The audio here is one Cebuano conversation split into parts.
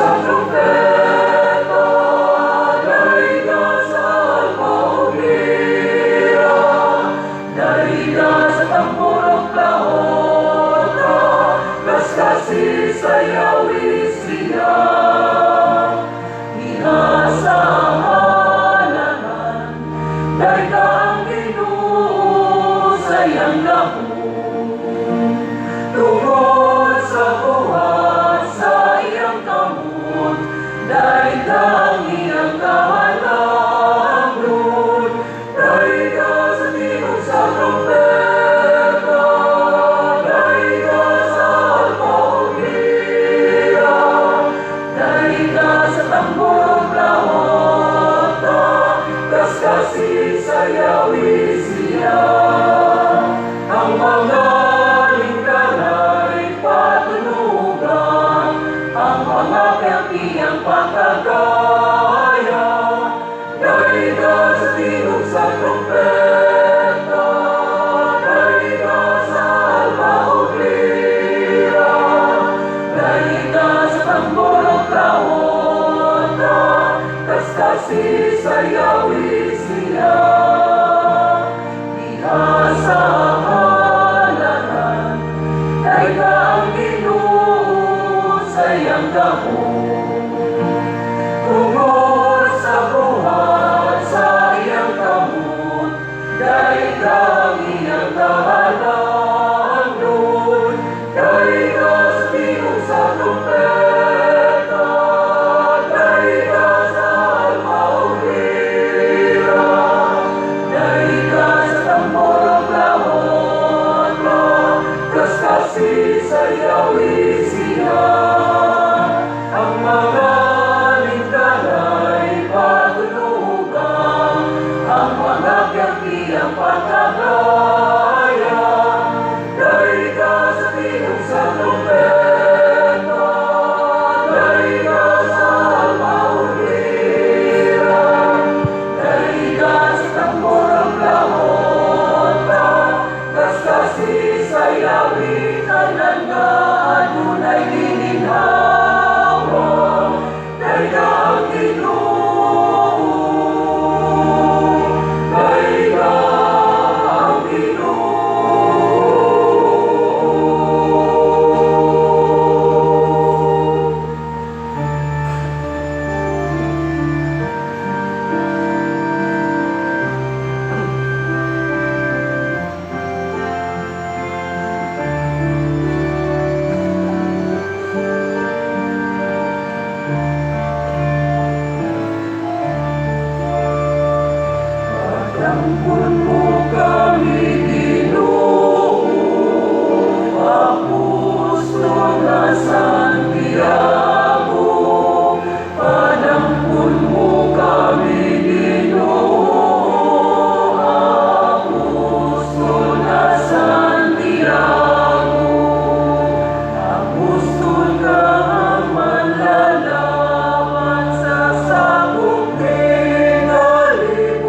Sa trumpeta, daiga sa arpa ug lira, daiga sa tambor ug flauta, kaskasi sayawi siya. Diha sa halaran, daiga ang Ginoo sa iyang gahom. Tungod sa buhat sa iyang kamot, daiga ang iyang kahalangdon. Daiga sa tingog sa trumpeta, daiga sa arpa ug lira, daiga sa tambor ug flauta, kaskasi sayawi siya. Ang mga lingkaray patunugan, ang mga kalpiyang pakagaya, daiga sa tingog sa trumpeta, daiga sa arpa ug lira, daiga sa tambor ug flauta, kaskasi sayawi siya. Diha sa halaran, daiga ang Ginoo sa iyang gahom. Tungod sa buhat sa iyang kamot, daiga ang iyang kahalangdon. Daiga sa tingog sa trumpeta, daiga sa arpa ug lira, daiga sa tambor ug flauta, kaskasi sayawi siya. Ang mga lingkaray patunugan, ang mga kalpiyang pakagaya, daiga sa tingog sa trumpeta, daiga sa arpa ug lira, daiga sa tambor ug flauta, kaskasi sayawi tanan nga adunay gininhawa, daiga ang Ginoo, daiga ang Ginoo. Padampon mo kami, Ginoo, Apostol nga Santiago. Padampon mo kami, Ginoo, Apostol nga Santiago. Apostol ka manlalaban sa sakop ning kalibutan.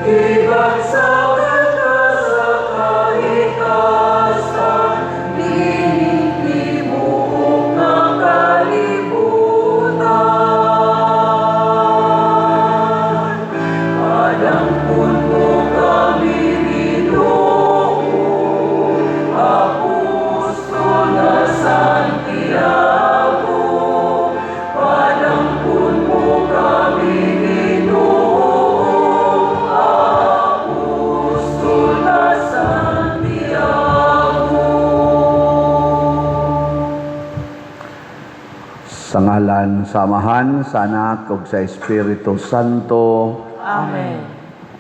Gibagsakal ka sa kahikasan, niining tibuok nga kalibutan. Padampon mo kami, Ginoo, Apostol nga Santiago. Padampon mo kami, Ginoo, Apostol nga Santiago. Sa ngalan sa Amahan, sa Anak ug sa Espiritu Santo. Amen.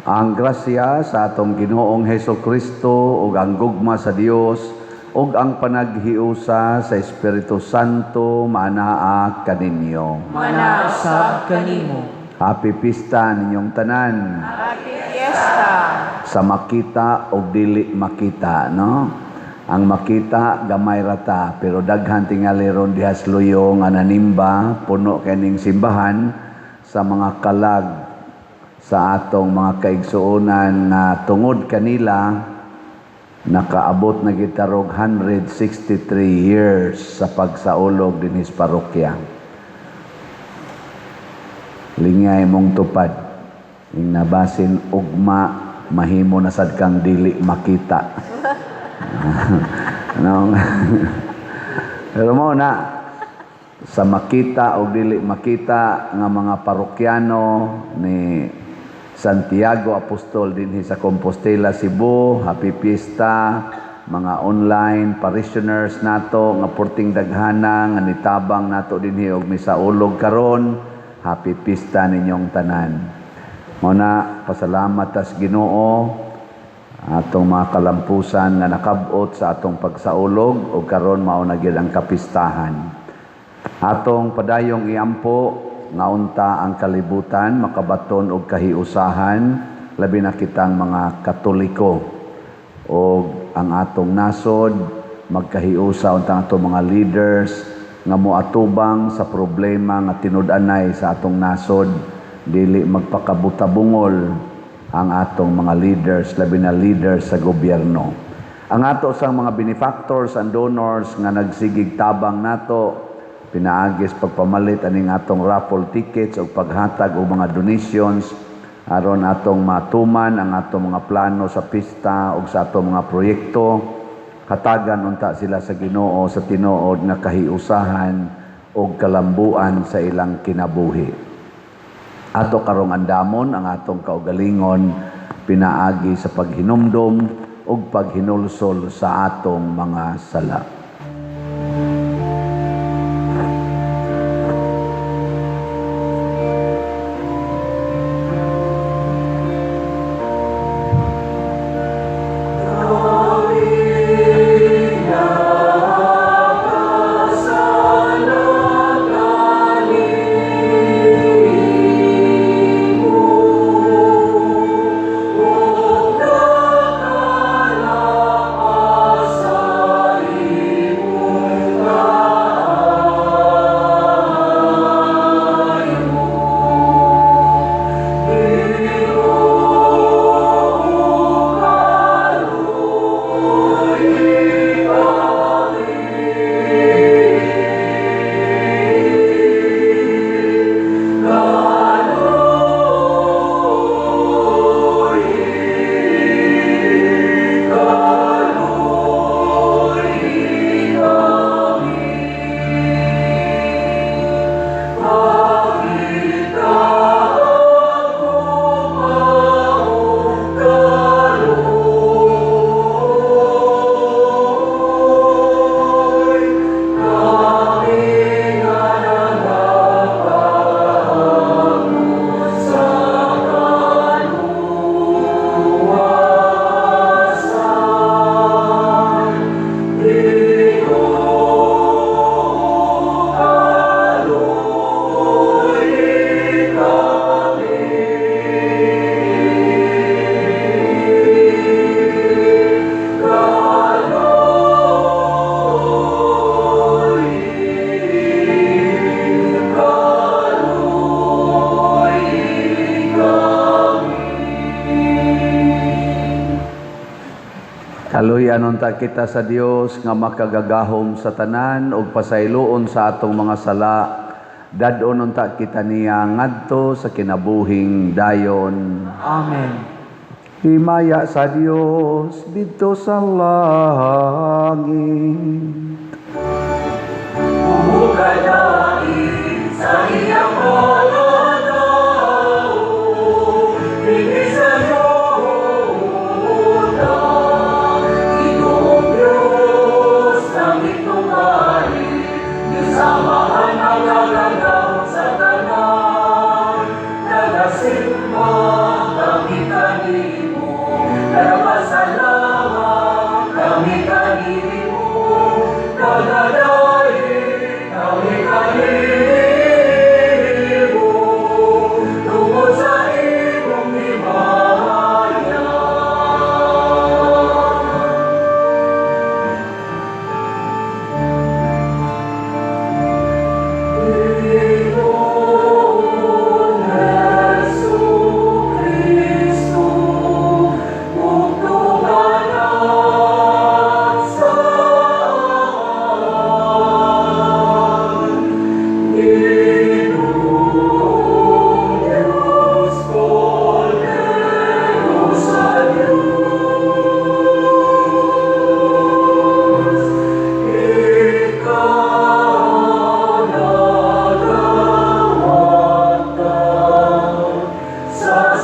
Ang grasya sa atong Ginoong Heso Kristo ug ang gugma sa Dios ug ang panaghiusa sa Espiritu Santo maanaa kaninyo. Manaa kanimo. Happy Pista ninyong tanan. Happy Fiesta. Sa makita o dili makita, no? Ang makita gamay rata, pero daghan tingali ron diha sa Luyo nga nanimba, puno kining simbahan sa mga kalag sa atong mga kaigsuonan nga tungod kanila Nakaabot na kita rog 163 years sa pagsaulog dinhi sa parokya. Lingay mong tupad. Ing nabasin ugma, mahimo na sad kang dili makita. Ano? Pero mo na sa makita o dili makita nga mga parokyano ni Santiago Apostol dinhi sa Compostela, Cebu, happy piyesta, mga online parishioners nato nga porting daghana nga nitabang nato dinhi og misaulog karon, happy piyesta ninyong tanan. Mao na, pasalamat tas Ginoo atong mga kalampusan nga nakabot sa atong pagsaulog ug karon mao na gyud ang kapistahan. Atong padayong iampo nga unta ang kalibutan makabaton og kahiusahan, labi na kitang mga Katoliko og ang atong nasod magkahiusa unta ang atong mga leaders nga moatubang sa problema nga tinud-anay sa atong nasod, dili magpakabutabungol ang atong mga leaders, labi na leaders sa gobyerno. Ang ato sang mga benefactors and donors nga nagsigig tabang nato pinaagis pagpamalit aning atong raffle tickets o paghatag og mga donations aron atong matuman ang atong mga plano sa pista ug sa atong mga proyekto, hatagan unta sila sa Ginoo sa tinuod nga kahiusahan ug kalambuan sa ilang kinabuhi. Ato karong andamon ang atong kaugalingon pinaagi sa paghinumdom ug paghinulsol sa atong mga sala. Kaluyan unta kita sa Dios nga makagagahom sa tanan ug pasayloon sa atong mga sala. Dad-on unta kita niya ngadto sa kinabuhing dayon. Amen. Himaya sa Dios didto sa langit. Ukalain sa iyang pagkatao, dinhi sa yuta. Ginoong Diyos, langit ug Diyos Amahan ang sa tanan. Nagasimba kami kanimo, nagapasalamat kami kanimo, nagadaig kami kanimo.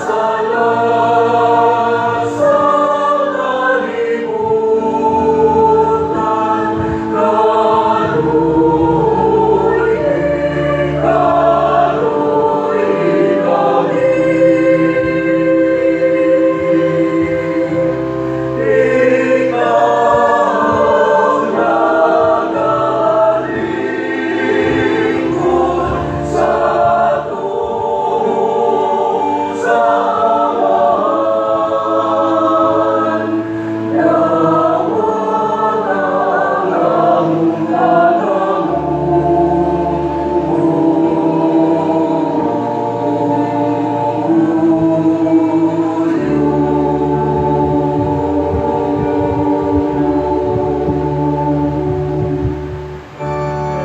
sala sa kalibutan, kaluoy, kaluoy kami. Ikaw nagalingkod sa tuo sa Amahan, dawat ang among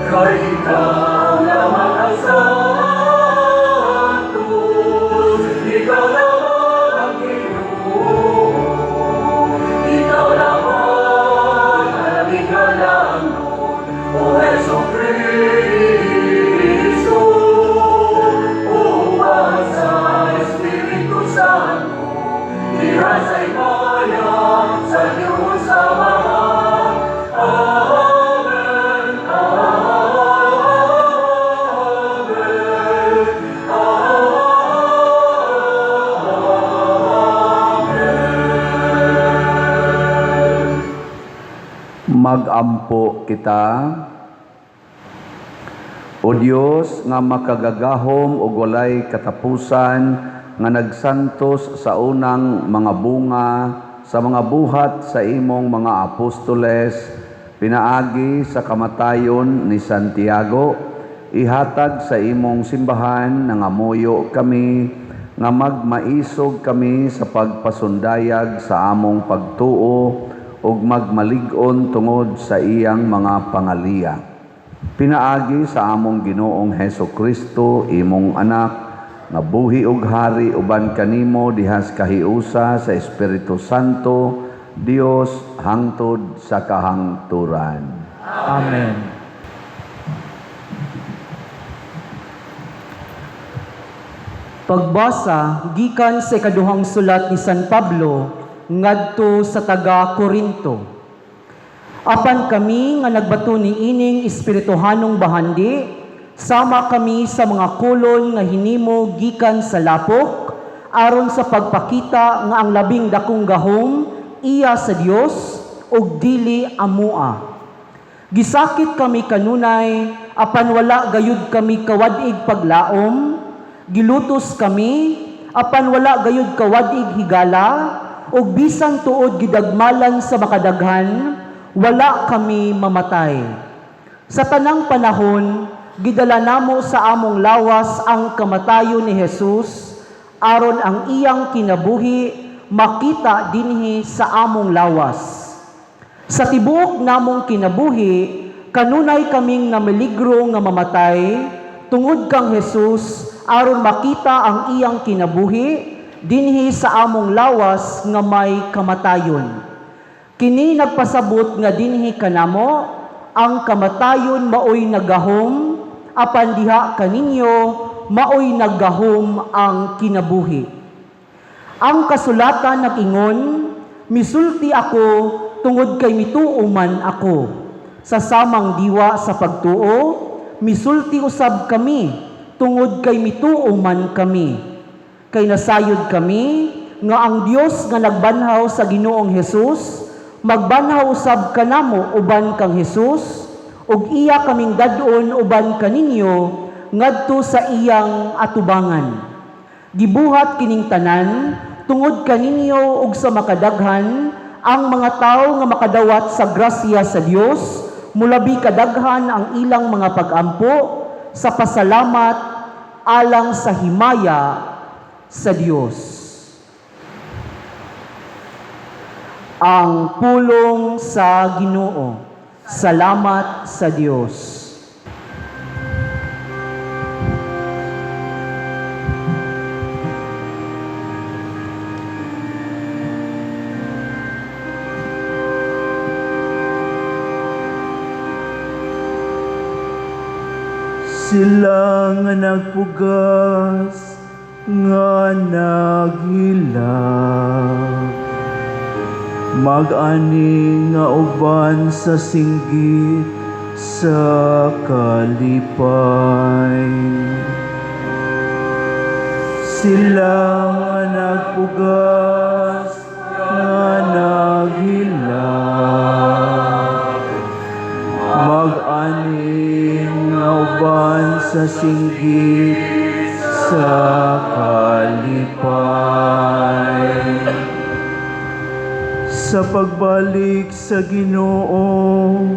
Kay ikaw lamang ang Santo, ikaw lamang ang Ginoo, ikaw lamang ang ikalangon, O Hesu Kristo, uban sa Espiritu Santo, diha sa himaya, sa Dios Amahan. Amen. Amen. Amen. Magampo kita. O Dios nga makagagahom ug walay katapusan, nga nagsantos sa unang mga bunga sa mga buhat sa imong mga apostoles pinaagi sa kamatayon ni Santiago, ihatag sa imong simbahan, nangamuyo kami, nga magmaisog kami sa pagpasundayag sa among pagtuo ug magmalig-on tungod sa iyang mga pangaliya. Pinaagi sa among Ginoong Heso Kristo, imong anak, nga buhi ug hari uban kanimo dihas kahiusa sa Espiritu Santo, Dios hangtod sa kahangturan. Amen. Pagbasa gikan sa ikaduhang sulat ni San Pablo ngadto sa taga Korinto. Apan kami nga nagbato ni ining espirituhanong bahandi, sama kami sa mga kolon nga hinimo gikan sa lapok, aron sa pagpakita nga ang labing dakong gahom iya sa Dios ug dili amoa. Gisakit kami kanunay, apan wala gayud kami kawad-ig paglaom. Gilutos kami, apan wala gayud kawad-ig higala, ug bisan tuod gidagmalan sa makadaghan, wala kami mamatay. Sa tanang panahon, gidala namo sa among lawas ang kamatayon ni Jesus, aron ang iyang kinabuhi makita dinhi sa among lawas. Sa tibuok namong kinabuhi, kanunay kaming namiligro nga mamatay tungod kang Jesus, aron makita ang iyang kinabuhi dinhi sa among lawas nga may kamatayon. Kini nagpasabot nga dinhi kanamo ang kamatayon maoy nagahom, apan diha kaninyo maoy naggahom ang kinabuhi. Ang kasulatan nag-ingon, "Misulti ako tungod kay mituo man ako." Sa samang diwa sa pagtuo, misulti usab kami tungod kay mituo man kami. Kay nasayod kami nga ang Dios nga nagbanhaw sa Ginoong Hesus, magbanhaw usab kanamo uban kang Hesus, ug iya kaming dad-on uban kaninyo ngadto sa iyang atubangan. Gibuhat kining tanan tungod kaninyo ug sa makadaghan ang mga tawo nga makadawat sa grasya sa Dios, mulabi kadaghan ang ilang mga pagampo sa pasalamat alang sa himaya sa Dios. Ang pulong sa Ginoo. Salamat sa Dios. Sila nga nagpugas nga naghilak, mag-ani nga uban sa singgit sa kalipay. Sila nga nagpugas nga naghilak, mag-ani nga uban sa singgit sa kalipay. Sa pagbalik sa Ginoo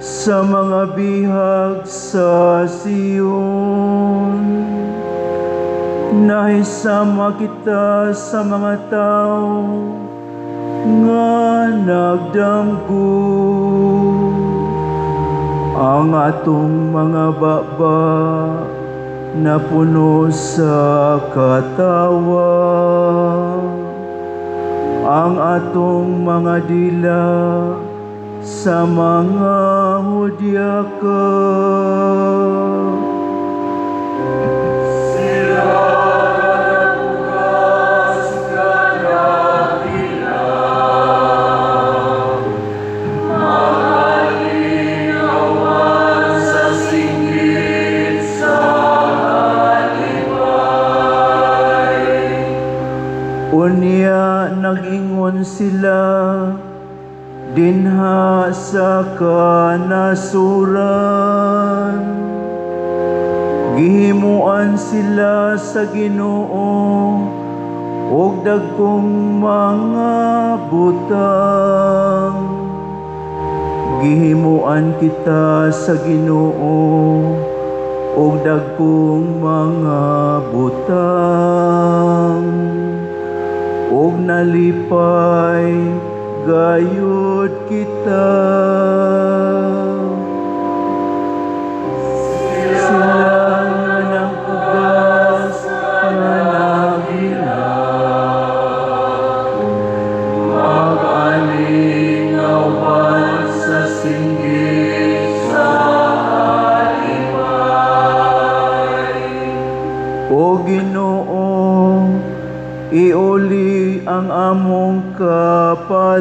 sa mga bihag sa Sion, nahisama kita sa mga tao nga nagdamgo. Ang atong mga baba napuno sa katawa, ang atong mga dila sa mga hudyaka. Sila nagpugas nga naghilak, mag-ani nga uban sa singgit sa kalipay. Unya nag-ingon sila dinha sa kanasuran. Gihimuan sila sa Ginoo og dagkong mga butang. Gihimuan kita sa Ginoo og dagkong mga butang, og nalipay gayud kita. Sila nga nagpugas nga naghilak, mag-ani nga uban sa singgit sa kalipay. O Ginoo, iuli ang among kapalaran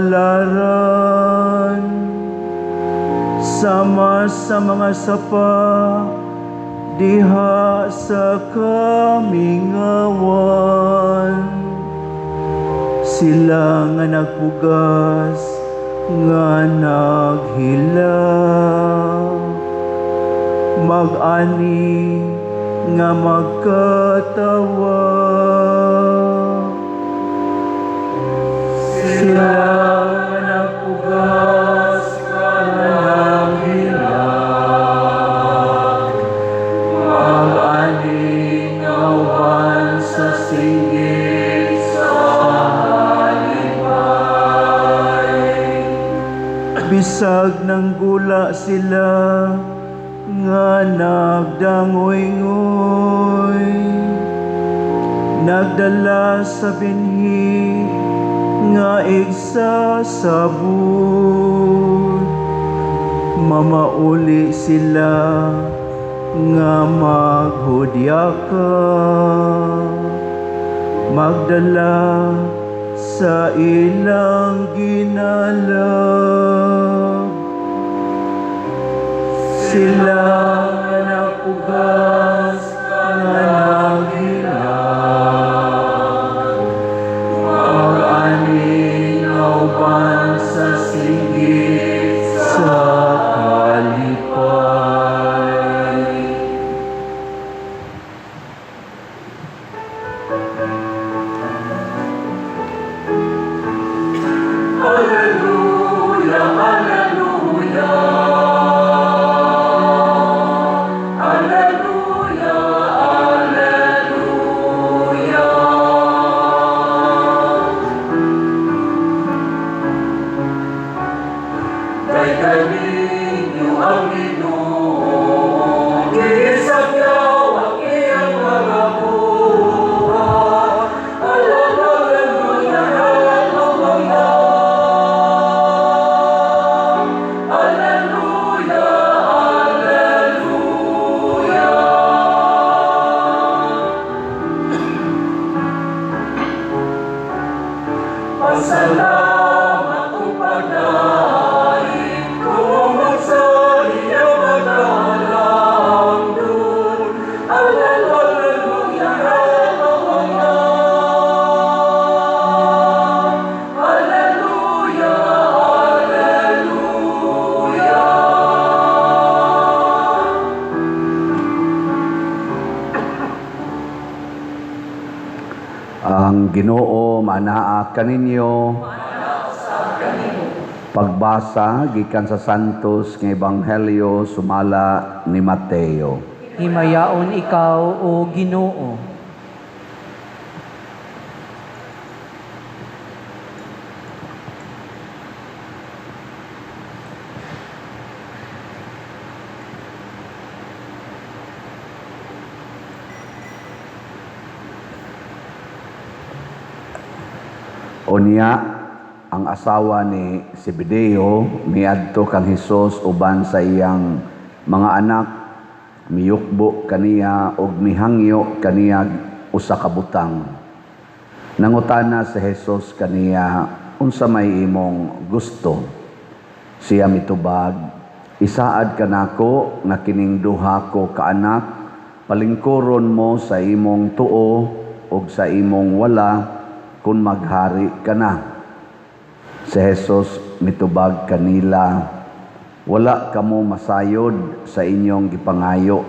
sama sa mga sapa diha sa kamingawan. Sila nga nagpugas nga naghilak, mag-ani nga magkatawa. Sila nga nagpugas nga naghilak, mag-ani nga uban sa singgit sa kalipay. Bisag nanggula sila nga nagdangoy-ngoy, nagdala sa binhi nga igsasabud, mamauli sila nga maghudyaka, magdala sa ilang ginalab. Sila nga nagpugas nga naghilak, mag-ani nga uban sa singgit sa kalipay. Alleluia, Alleluia, Alleluia, Alleluia. Pasalamat ug pagdait tungod sa iyang pagkalamdon. Alleluia, alleluia. Alleluia, alleluia. Ang Ginoo manaa kaninyo. Pagbasa gikan sa Santos nga Ebanghelyo sumala ni Mateo. Himayaon ikaw, O Ginoo. Unya ang asawa ni Zebedeo miadto kang Hesus uban sa iyang mga anak, miyukbo kaniya ug mihangyo kaniya usa ka butang. Nangutana si Hesus kaniya, "Unsa may imong gusto?" Siya mitubag, "Isaad kanako nga kining duha ko ka anak palingkuron mo sa imong tuo ug sa imong wala kun maghari ka na." Si Jesus mitubag kanila, "Wala kamo masayod sa inyong gipangayo.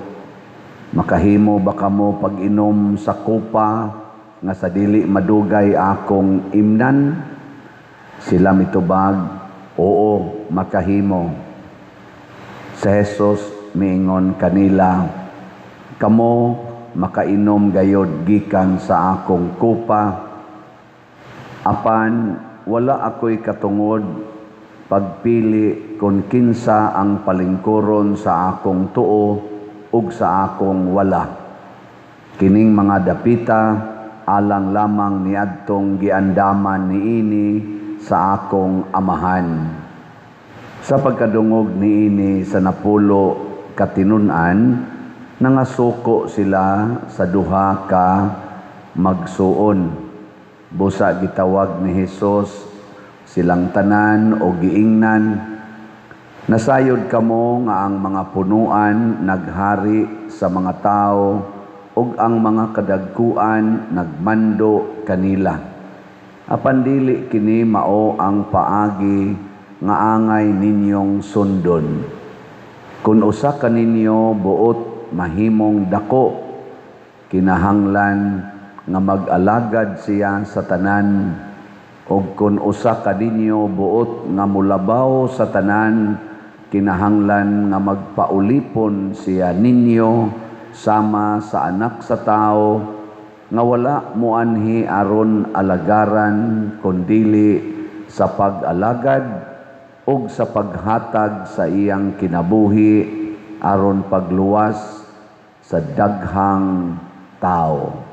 Makahimo ba kamo pag-inom sa kupa nga sa dili madugay akong imnan?" Sila mitubag, "Oo, makahimo." Si Jesus miingon kanila, "Kamo makainom gayod gikan sa akong kupa, apan wala ako'y katungod pagpili kung kinsa ang palingkuron sa akong tuo ug sa akong wala. Kining mga dapita alang lamang niadtong giandaman niini sa akong amahan." Sa pagkadungog niini sa 10 ka tinun-an, nangasuko sila sa duha ka magsuon. Busa gitawag ni Hesus silang tanan o giingnan, "Nasayod kamo nga ang mga punuan naghari sa mga tao ug ang mga kadagkuan nagmando kanila. Apan dili kini mao ang paagi nga angay ninyong sundon. Kun usa kaninyo buot mahimong dako, kinahanglan nga mag-alagad siya sa tanan, ug kun usa kaninyo buot nga mulabaw sa tanan, kinahanglan nga magpaulipon siya ninyo sama sa anak sa tao nga wala moanhi aron alagaran kundili sa pag-alagad ug sa paghatag sa iyang kinabuhi aron pagluwas sa daghang tao."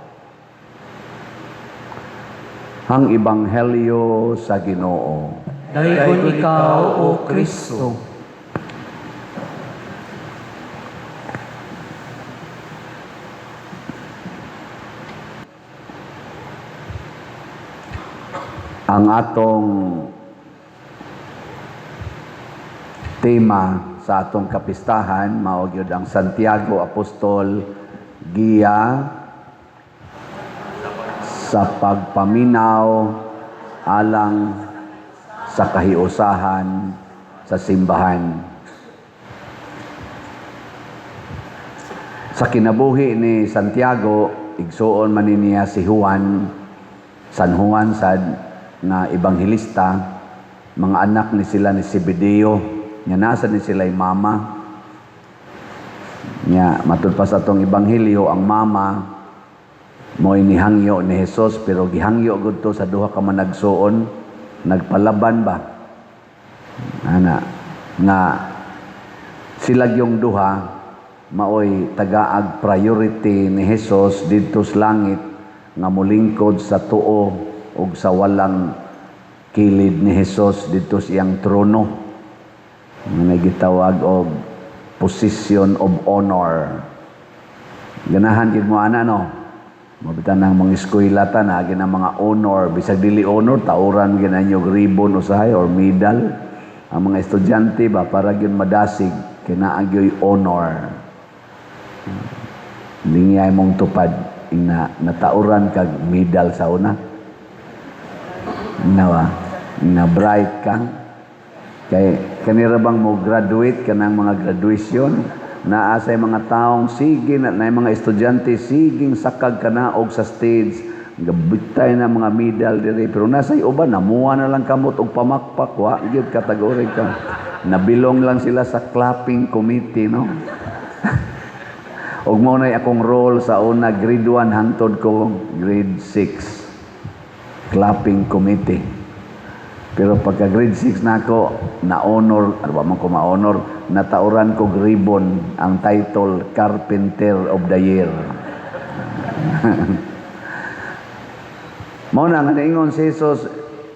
Ang Ebanghelyo sa Ginoo. Daygon ikaw, O Kristo. Ang atong tema sa atong kapistahan mao gyud ang Santiago Apostol, giya sa pagpaminaw alang sa kahiusahan sa simbahan. Sa kinabuhi ni Santiago, igsuon man niya si Juan, San Juan sad nga ebanghelista, mga anak ni sila ni Zebedeo, nga nasa ni sila mama. Nya matud pa sa atong ebanghelyo, ang mama mo'y nihangyo ni Jesus, pero gihangyo gud to sa duha ka managsuon, nagpalaban ba? Ana nga sila yung duha maoy tagaag priority ni Jesus didto sa langit nga molingkod sa tuo ug sa walang kilid ni Jesus didto sa iyang trono, nga gitawag og position of honor. Ganahan gid mo ana, no? Mao bitaw ng mga eskwela ta na ang mga honor, bisag dili honor, tauran gyud ninyo ribbon usahay or medal. Ang mga estudyante ba, para gyud madasig kay naa gyoy honor. Lingiyay mong tupad ina natauran kag medal sa una. Nawa, na bright ka. Kay kanira bang mo graduate kanang mga graduation, naa say mga taong sige na, na mga estudyante siging sakag kanaog sa stage, gabitay na mga medal diri, pero nasay uban namuha na lang kamot og pamakpak, wa gyud kategory ka, nabilong lang sila sa clapping committee, no? Og mao nay akong role sa una, grade 1 hangtod ko grade 6, clapping committee. Pero pagka grade 6 na ako, na-honor, ano ba man ko ma-honor, natauran ko ribbon, ang title, Carpenter of the Year. Mao na nga naingon si Jesus,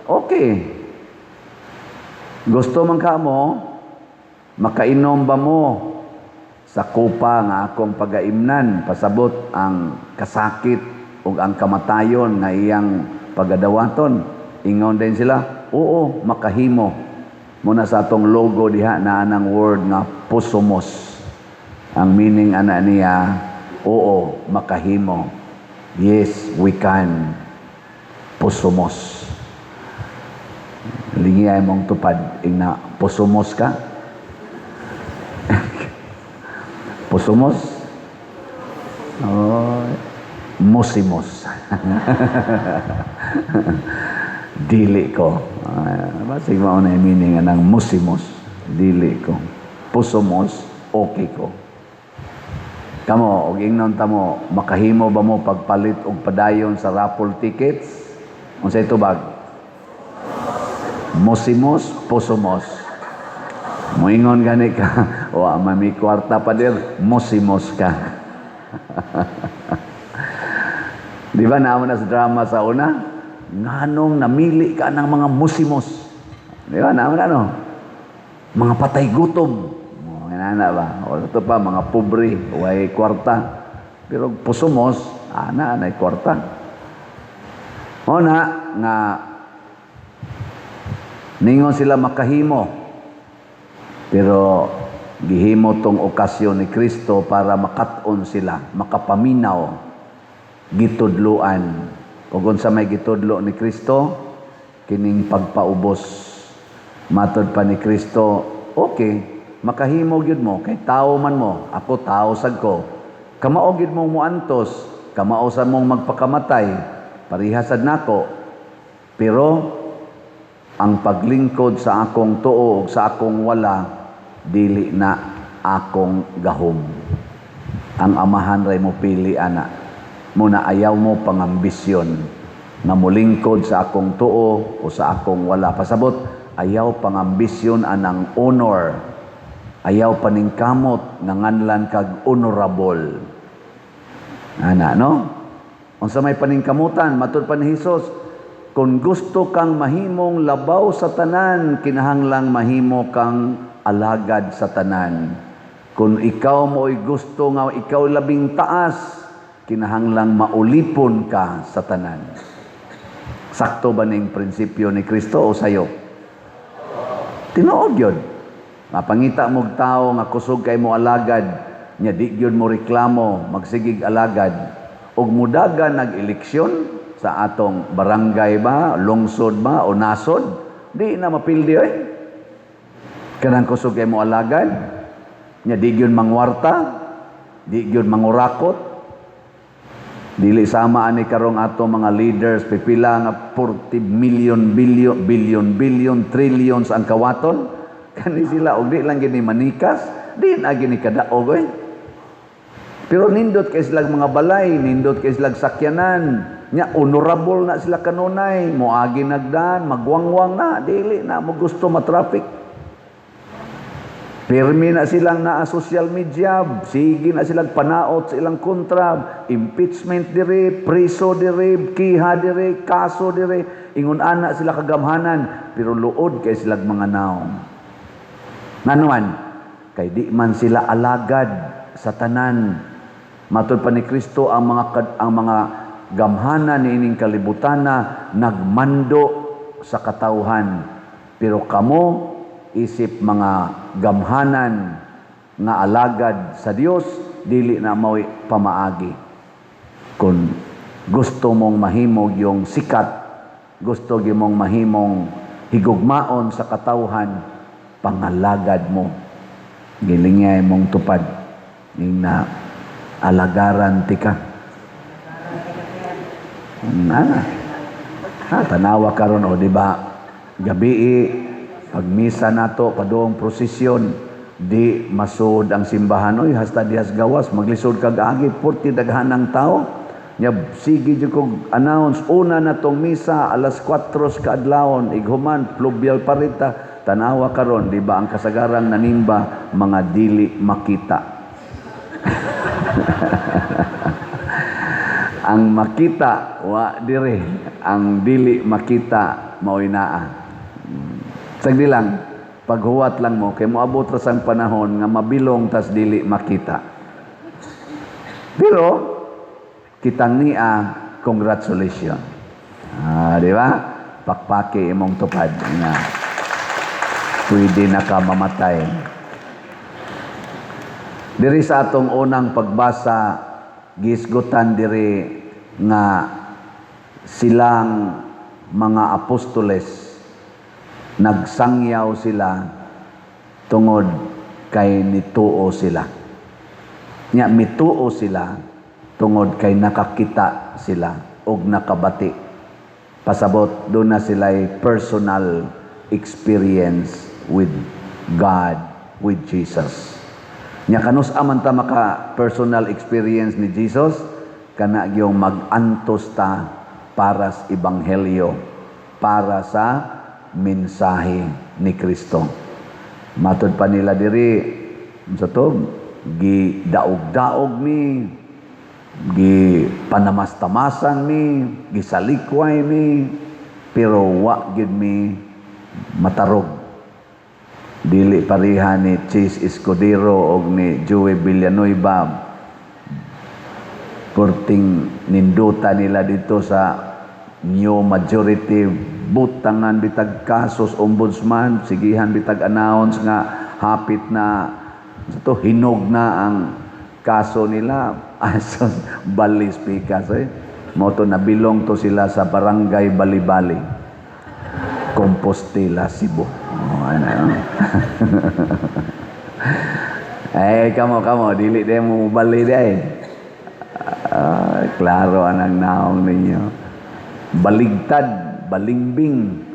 "Okay, gusto man ka mo, makainom ba mo sa kupa nga akong pagaimnan?" Pasabot ang kasakit ug ang kamatayon nga iyang pagadawaton. Ingon din sila, "Oo, makahimo." Muna sa atong logo diha na anang word nga posomos. Ang meaning ana niya, oo, makahimo. Yes, we can. Posomos. Lingiyay mong tupad, ingna posomos ka. Posomos? Oh, mosimos. Dili ko. Basig mao na yung meaning anang mosimos. Dili ko. Posomos, okay ko. Kamo, og ingnon ta mo, makahimo ba mo pagpalit og padayon sa raffle tickets? Unsay tubag? Mosimos, posomos. Moingon gani ka, o may kwarta pa dir, mosimos ka. Di ba naman na sa drama sa una? Nganong namili ka ng mga musimos. Di ba? Naman ano? Mga patay gutom. O, nga ba? O ito pa, mga pobre, way kwarta. Pero posomos, ana, anay kwarta. O na, nga, ningon sila makahimo. Pero gihimo tong okasyon ni Kristo para makat-on sila, makapaminaw, gitudluan. Ug unsa may gitudlo ni Kristo? Kining pagpaubos. Matod pa ni Kristo, okay, makahimo gyud mo kay tao man mo, ako tao sad ko. Kamao gyud mo muantos, kamao sad mong magpakamatay, pareha sad nako. Pero ang paglingkod sa akong tuo ug sa akong wala, dili na akong gahom. Ang Amahan ray mo pili ana. Muna ayaw mo pangambisyon nga molingkod sa akong tuo o sa akong wala. Pasabot, ayaw pangambisyon anang honor. Ayaw paningkamot nga nganlan kag honorable. Ana, no? Unsa may paningkamutan, matud pa ni Hesus, kung gusto kang mahimong labaw sa tanan, kinahanglang mahimo kang alagad sa tanan. Kung ikaw mo'y gusto nga ikaw labing taas, kinahanglang maulipon ka sa tanan. Sakto ba ning prinsipyo ni Kristo o sayo? Tinuod yun. Mapangita mo'g tao nga kusog kay mo alagad, nya di gyud mo reklamo, magsigig alagad, ug mudagan nag-eleksyon sa atong barangay ba, lungsod ba, o nasod, di na mapildi oy. Kanang kusog kay mo alagad, nya di gyud mangwarta, di gyud mangurakot, dili sama ani karong ato mga leaders, pipila nga 40 million, billion, billion, billion, trillions ang kawaton. Kani sila, og di lang gini manikas, di na gini kadaog oy. Pero nindot kay silang mga balay, nindot kay silang sakyanan. Nya honorable na sila kanunay, moagi nagdan, magwangwang na, dili na mo gusto ma-traffic. Pirmi na silang naa social media, sige na silang panaot sa ilang kontra, impeachment dire, preso dire, kiha dire, kaso dire, ingon ana sila kagamhanan, pero luod kay silang mga naong. Nganuan, kay di man sila alagad sa tanan. Matod pa ni Kristo ang mga gamhanan niining kalibutana nagmando sa katawhan, pero kamo isip mga gamhanan nga alagad sa Dios, dili na mao'y pamaagi. Kung gusto mong mahimog yung sikat, gusto mong mahimong higugmaon sa katawhan, pangalagad mo. Gilingay mong tupad. Ing na alagaran tika. Na. Ha, tanawa karon o, di ba? Gabii pag misa nato padung prosesyon, di masud ang simbahan oy, hasta dihas gawas maglisod kag agi, porti daghan ang tao. Nya sige jud kog announce, una na tong misa alas 4 kaadlawon, ighuman plubyal parita. Tanawa karon, di ba, ang kasagaran nanimba mga dili makita. Ang makita wa dire, ang dili makita mao'y naa. Sagdi lang, paghuwat lang mo kay moabot ra sang panahon nga mabilong tas dili makita. Pero kitang niya, congratulations. Ah, di ba? Pakpaki imong tupad nga pwede na ka mamatay. Diri sa atong unang pagbasa, gisgutan diri nga silang mga apostoles nagsangyaw sila tungod kay nituo sila. Nya mituo sila tungod kay nakakita sila og nakabati. Pasabot doon na sila'y personal experience with God, with Jesus. Nya kanus aman ta maka personal experience ni Jesus? Kana gyung mag-antos ta para sa ebanghelyo, para sa mensahe ni Kristo. Matod pa nila diri sa to, gidaog-daog mi, gipanamastamasan mi, gisalikway mi, pero wa gyud mi matarog. Dili pareha ni Chiz Escudero og ni Joey Villanueva. Purting ninduta nila dito sa new majority, butangan bitag kasos ombudsman, sigihan bitag announce nga hapit na sa to, hinog na ang kaso nila. Asos balis pikas eh. Mao to nabilong to sila sa Barangay Balibali, Compostela, Cebu. Oh, ano. Eh, kamo kamo dili day mo bali day. Ah, klaro anang naong ninyo. Baligtad, balingbing.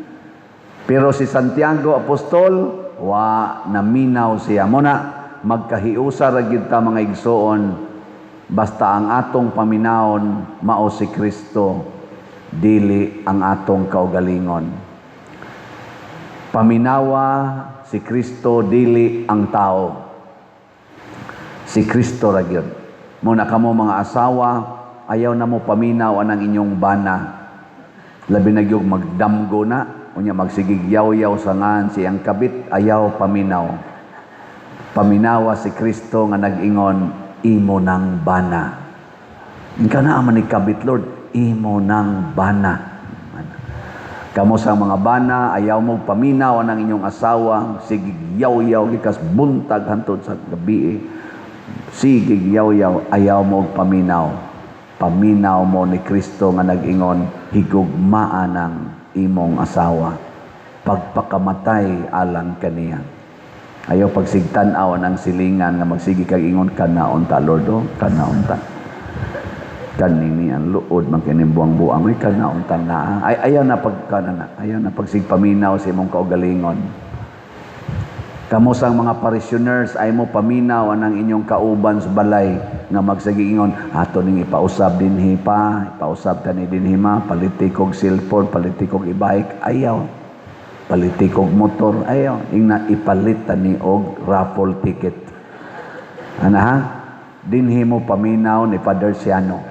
Pero si Santiago Apostol, wa naminaw siya. Muna, magkahiusa ra gyud ta, mga igsoon, basta ang atong paminawon mao si Kristo, dili ang atong kaugalingon. Paminawa si Kristo, dili ang tao. Si Kristo ra gyud. Muna kamo mga asawa, ayaw na mo paminaw anang inyong bana. Labi na gyud magdamgo na, unya magsigig yaw-yaw sa ngan siyang kabit, ayaw paminaw. Paminawa si Kristo nga nag-ingon, "Imo nang bana." Ika na man ni kabit, Lord, imo nang bana. Kamo sa mga bana, ayaw mo paminaw ang inyong asawa, sige yaw-yaw gikas buntag hantod sa gabi. Sige yaw-yaw, ayaw mo paminaw. Paminaw mo ni Kristo nga nag-ingon, "Higugmaan ang imong asawa. Pagpakamatay alang kaniya." Ayaw pagsigtan-aw ang silingan nga magsige kag ingon, "Kanaon ta, Lord, oh, kanaon ta. Kanini ang luod man kining buang-buang, ay kanaon ta na." Ay, ayaw na pagkana na, ayaw na pagsigpaminaw sa imong kaugalingon. Kamo sang mga parishioners, ay mo paminaw anang inyong kauban sa balay nga magsagiingon, "Ato ning ipausab dinhi pa, ipausab tani dinhi ma, paliti kog cellphone, paliti kog e-bike." Ayaw. "Paliti kog motor." Ayaw. Ingna ipalit tani og raffle ticket. Ana ha? Dinhi mo paminaw ni Father Siano.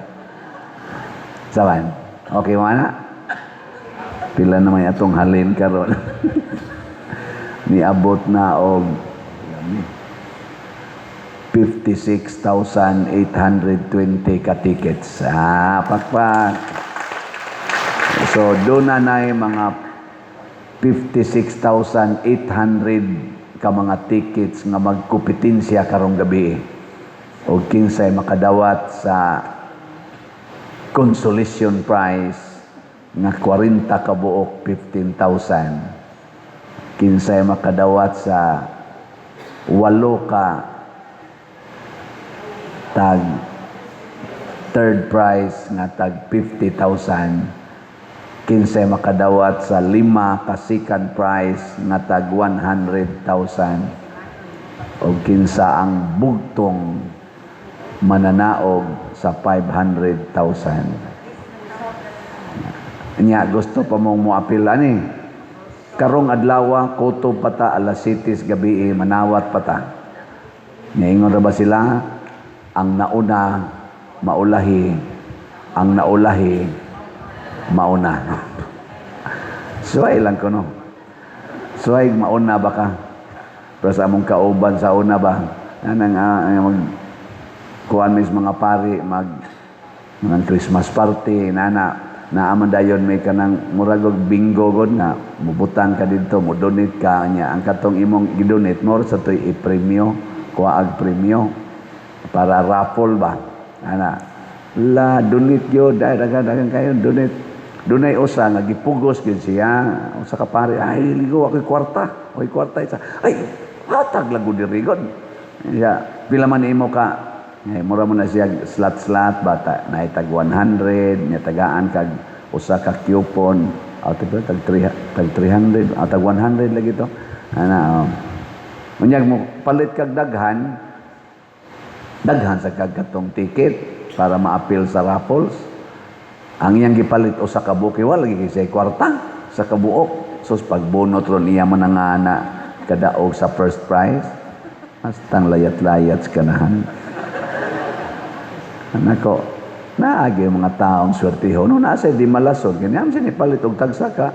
Saban? Okay mo ana? Pila na may atong halin karon. Niabot na og 56,820 ka tickets. Ah, pakpak. So, doon na mga 56,800 ka mga tickets nga magkompetensya karong gabi. O kinsay makadawat sa consolation prize nga 40 ka buok 15,000. Kinsay makadawat sa walo ka tag third prize nga tag 50,000, kinsay makadawat sa lima ka second prize nga tag 100,000, o kinsa ang bugtong mananaog sa 500,000. Nya gusto pa mong moapil ani karong adlaw, kutob pa ta, alas 7 gabi, manawat pa ta. Niingon ra ba sila, ang nauna maulahi, ang naulahi mauna? Suway lang ko, no? Suway mauna ba ka? Pero sa among kauban sa una ba, anang mag kuan mis mga pari, mag mga Christmas party nana, naaman dayon may kanang murag og bingo god nga mubutang ka didto, mo donate ka nya ang katong imong gidonate mo sa toy i-premyo, kuha premyo para raffle ba ana. La donate yun dahil daghan daghan kayo donate. Dunay usa nga gipugos gyud siya, usa ka pare, "Ay, ligo, ako'y kwarta, ako'y kwarta isa." "Ay, hatag lang gud diri god ya, pila man imo ka?" Eh, mura mo na siya slot-slot bata, naitag 100 nya tagaan kag usa ka coupon out tag 3, tag 300, tag 100 lagi to ana, oh. Unyag mo palit kag daghan, daghan sa kag katong ticket para maapil sa raffles. Ang iyang gipalit usa ka buok, wala lagi kay siya kwarta sa kabuok. Sus, pagbunot ron iya man nga na kadaog sa first prize. Hastang layat-layat sa kanahan. Nako, naagi ang mga taong swertiho. No, nasa di malason. Ganyan siya ni palit og tagsaka.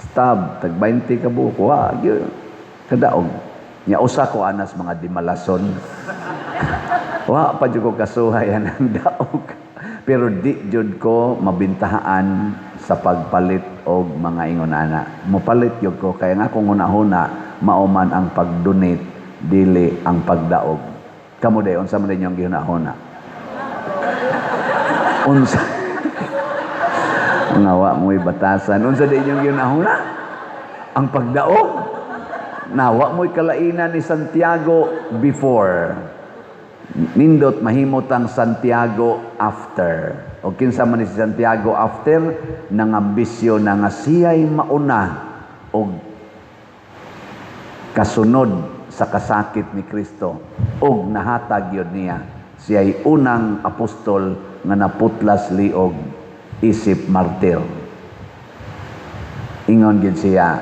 Stab, tag 20 ka buok. Wa, gyud kadaog. Nya usa ko anas mga di malason. Wa pa jud ko kasuhay ang daog. Pero di jud ko mabintahaan sa pagpalit og mga ingon ana. Mopalit jud ko kaya nga akong hunahuna mao man ang pag-donate, dili ang pagdaog. Kamo day, unsa man inyong gihunahuna? Unsa? Nga wa mo'y batasan. Unsa di inyong gihunahuna? Ang pagdaog. Nawa mo'y kalainan ni Santiago before. Nindot mahimot ang Santiago after. O kinsa man ni si Santiago after, nangambisyo na nga siya'y mauna og kasunod sa kasakit ni Kristo og nahatag yun niya. Siya'y unang apostol nga naputlas liog isip martir. Ingon gyud siya,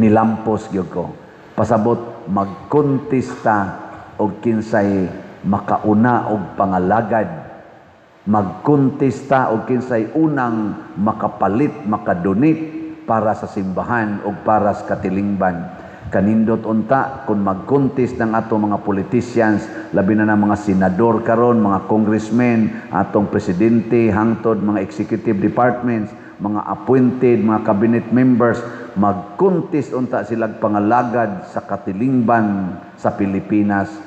"Nilampos gyud ko." Pasabot magkontesta og kinsay makauna og pangalagad, magkontesta og kinsay unang makapalit, makadonate para sa simbahan o para sa katilingban. Kanindot unta kung mag-contest ng atong mga politicians, labi na ng mga senador karon, mga congressmen, atong presidente, hangtod mga executive departments, mga appointed, mga cabinet members, mag-contest unta sila pangalagad sa katilingban sa Pilipinas.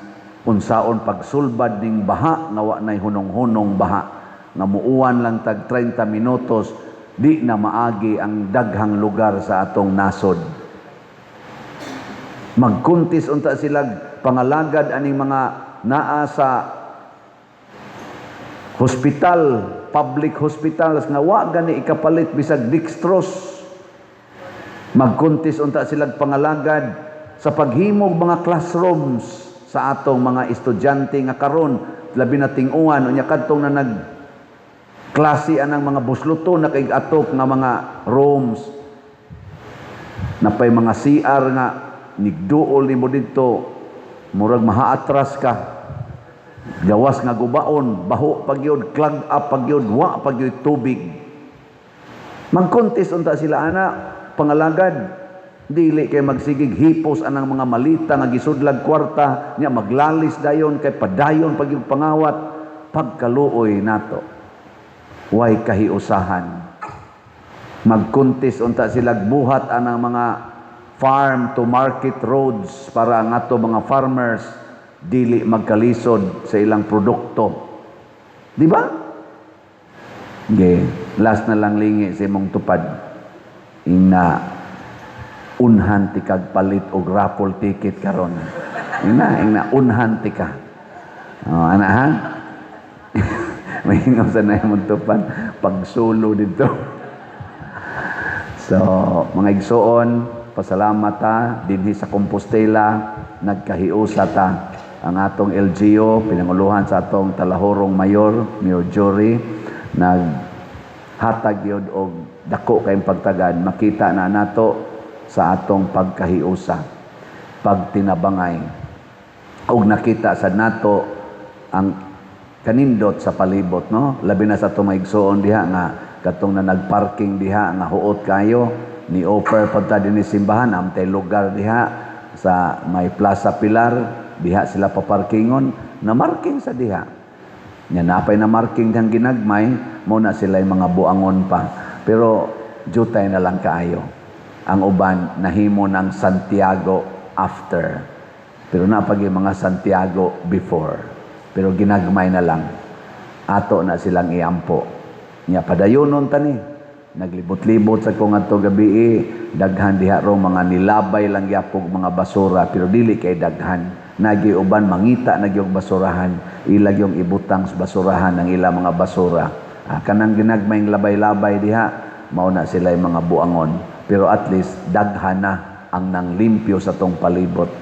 Unsaon pagsulbad ning baha nga wa nay hunong-hunong baha nga muuwan lang tag 30 minutos, di na maagi ang daghang lugar sa atong nasod. Magkuntis unta sila pangalagad aning mga naa sa hospital, public hospitals nga wa gani ikapalit bisag dextrose. Magkuntis unta sila pangalagad sa paghimog mga classrooms sa atong mga estudyante nga karon labi na ting-uwan unya kadtong na nag klase anang mga busluto na kay atok nga mga rooms, napay mga CR nga nigduol nimo didto murag mahaatras ka, gawas nga gubaon, baho pa gyud, clog up pa gyud, wa pa gyud tubig. Magkontest unta sila ana pangalagad. Dili kay magsigig hipos anang mga malita nga gisudlag kwarta nya maglalis dayon kay padayon pag yung pangawat pagkaluoy nato. Way kahiusahan. Magkuntis unta sila buhat anang mga farm to market roads para ang ato mga farmers dili magkalisod sa ilang produkto. Di ba? Okay. Last na lang lingi sa imong tupad. Ina unhan ti kag palit og raffle ticket karon. Ina unhan ti ka. Oh, ana ha? May ingam sa na imong tupad pagsulo dito. So, mga igsoon, pasalamat ta dinhi sa Compostela, nagkahiusa ta ang atong LGU, pinanguluhan sa atong Talahorong Mayor, Mayor Jory, naghatag yun og dako kayong pagtagad, makita na nato sa atong pagkahiusa, pagtinabangay. Og nakita sa nato ang kanindot sa palibot, no? Labi na sa atong mga igsoon diha nga katong na nagparking diha nga huot kayo ni offer pa ta dinhi simbahan amtay lugar diha sa may Plaza Pilar diha sila paparkingon na marking sa diha nya napay na marking dihang ginagmay mo na sila mga buangon pa pero jutay na lang kaayo ang uban nahimo ng Santiago after pero napag yung mga Santiago before pero ginagmay na lang ato na silang iampo nya padayonon tani naglibot-libot sa kong adto gabi daghan diha ro mga nilabay lang gyapog mga basura pero dili kay daghan nagi uban mangita na gyud basurahan ilag yung ibutang sa basurahan ang ila mga basura. Kanang ginagmayng labay-labay diha mao na sila yung mga buangon pero at least daghan na ang nanglimpyo sa tong palibot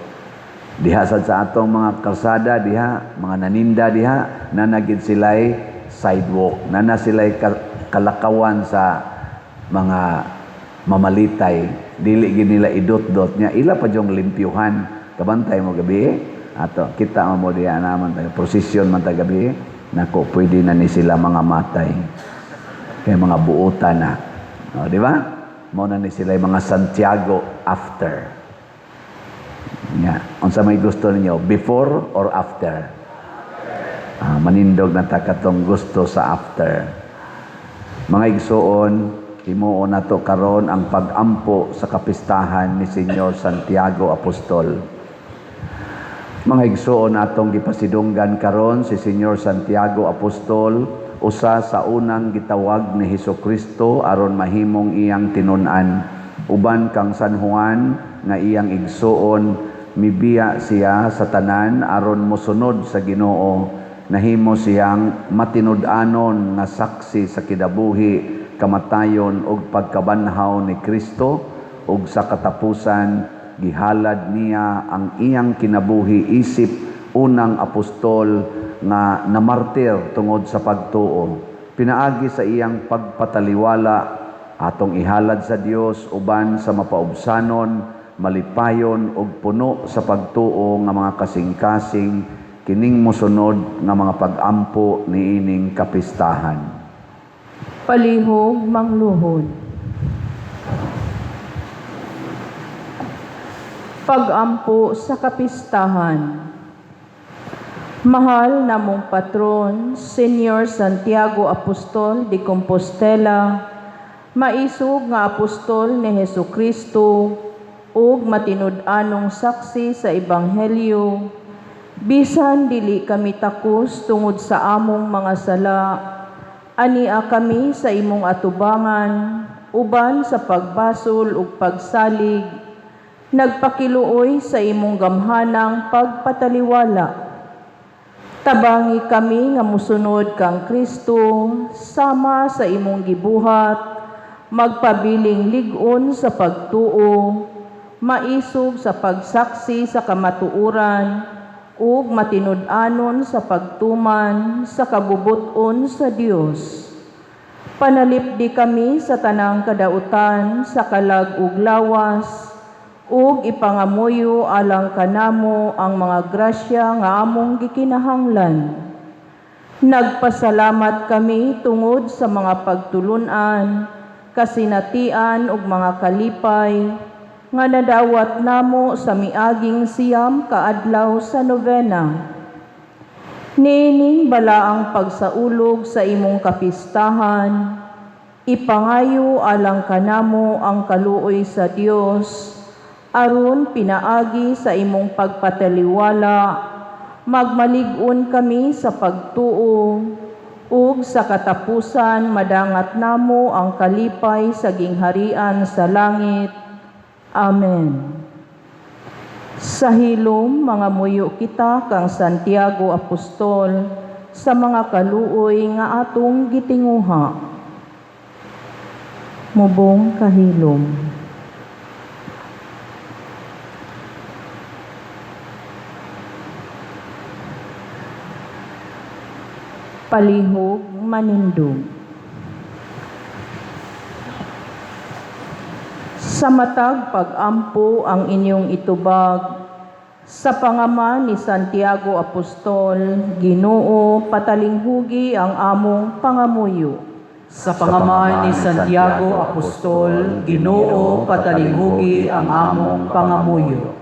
diha sad sa atong mga kalsada diha mga naninda diha nanagid sila'y sidewalk nana sila'y kalakawan sa mga mamalitay dili gid nila idot-dot nya ila pa jong limpyuhan kabantay mo gabi ato kita mo diha naman tayo prosesyon man ta gabi nako pwede na ni sila mga matay kay mga buotan na o, di ba mo na ni sila yung mga Santiago after nya unsa may gusto ninyo before or after? Manindog na ta katong gusto sa after. Mga igsoon, himuon nato karon ang pag-ampo sa kapistahan ni Senyor Santiago Apostol. Mga igsoon, atong gipasidunggan karon si Senyor Santiago Apostol, usa sa unang gitawag ni Hesukristo aron mahimong iyang tinun-an. Uban kang San Juan nga iyang igsoon, mibiya siya sa tanan aron mosunod sa Ginoo. Nahimo siyang matinud-anon nga saksi sa kinabuhi, kamatayon ug pagkabanhaw ni Kristo ug sa katapusan gihalad niya ang iyang kinabuhi isip unang apostol nga namartir tungod sa pagtuo. Pinaagi sa iyang pagpataliwala atong ihalad sa Dios uban sa mapaubsanon, malipayon ug puno sa pagtuo nga mga kasing-kasing kining mosunod nga mga pag-ampo niining kapistahan. Palihog mangluhod. Pag-ampo sa kapistahan. Mahal namong patron, Senyor Santiago Apostol de Compostela, maisog nga apostol ni Hesukristo ug matinud-anong saksi sa ebanghelyo, bisan dili kami takos tungod sa among mga sala, ania kami sa imong atubangan uban sa pagbasol ug pagsalig, nagpakiluoy sa imong gamhanang pagpataliwala. Tabangi kami nga musunod kang Kristo sama sa imong gibuhat, magpabiling lig-on sa pagtuo, maisog sa pagsaksi sa kamatuoran, ug matinud-anon sa pagtuman sa kabubut-on sa Dios. Panalipdi kami sa tanang kadautan sa kalag ug lawas, ug ipangamuyo alang kanamo ang mga grasya nga among gikinahanglan. Nagpasalamat kami tungod sa mga pagtulun-an, kasinatian ug mga kalipay. nga nadawat namo sa miaging 9 ka adlaw sa novena. Niining balaang pagsaulog sa imong kapistahan, ipangayo alang kanamo ang kaluoy sa Dios, aron pinaagi sa imong pagpataliwala, magmalig-on kami sa pagtuo, ug sa katapusan madangat namo ang kalipay sa gingharian sa langit. Amen. Sa hilom, mangamuyo kita kang Santiago Apostol sa mga kaluoy nga atong gitinguha. Mubong kahilom. Palihog manindog. Sa matag pag-ampo ang inyong itubag, sa pangama ni Santiago Apostol, Ginoo, patalinghugi ang among pangamuyo. Sa pangama ni Santiago Apostol, Ginoo, patalinghugi ang among pangamuyo.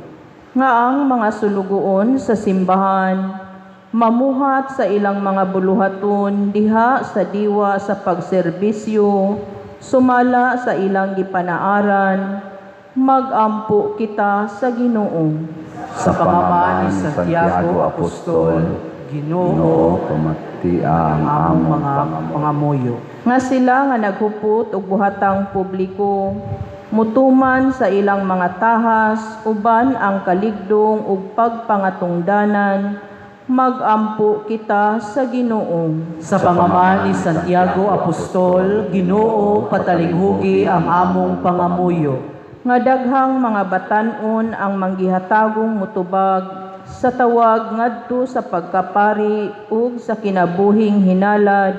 Nga ang mga sulugoon sa simbahan, mamuhat sa ilang mga buluhaton diha sa diwa sa pagserbisyo, sumala sa ilang gipanaaran, magampo kita sa Ginoo. Sa pangama ni Santiago Apostol, Ginoo, Ginoo, pamatia ang ang among among mga pangamuyo. pangamuyo. Nga sila nga naghupot og buhatang publiko, mutuman sa ilang mga tahas uban ang kaligdong ug pagpangatungdanan, magampo kita sa Ginoo. Sa pangama ni Santiago Apostol, Ginoo, patalinghugi ang among pangamuyo. Nga daghang mga batan-on ang manggihatagong mutubag sa tawag ngadto sa pagkapari ug sa kinabuhing hinalad,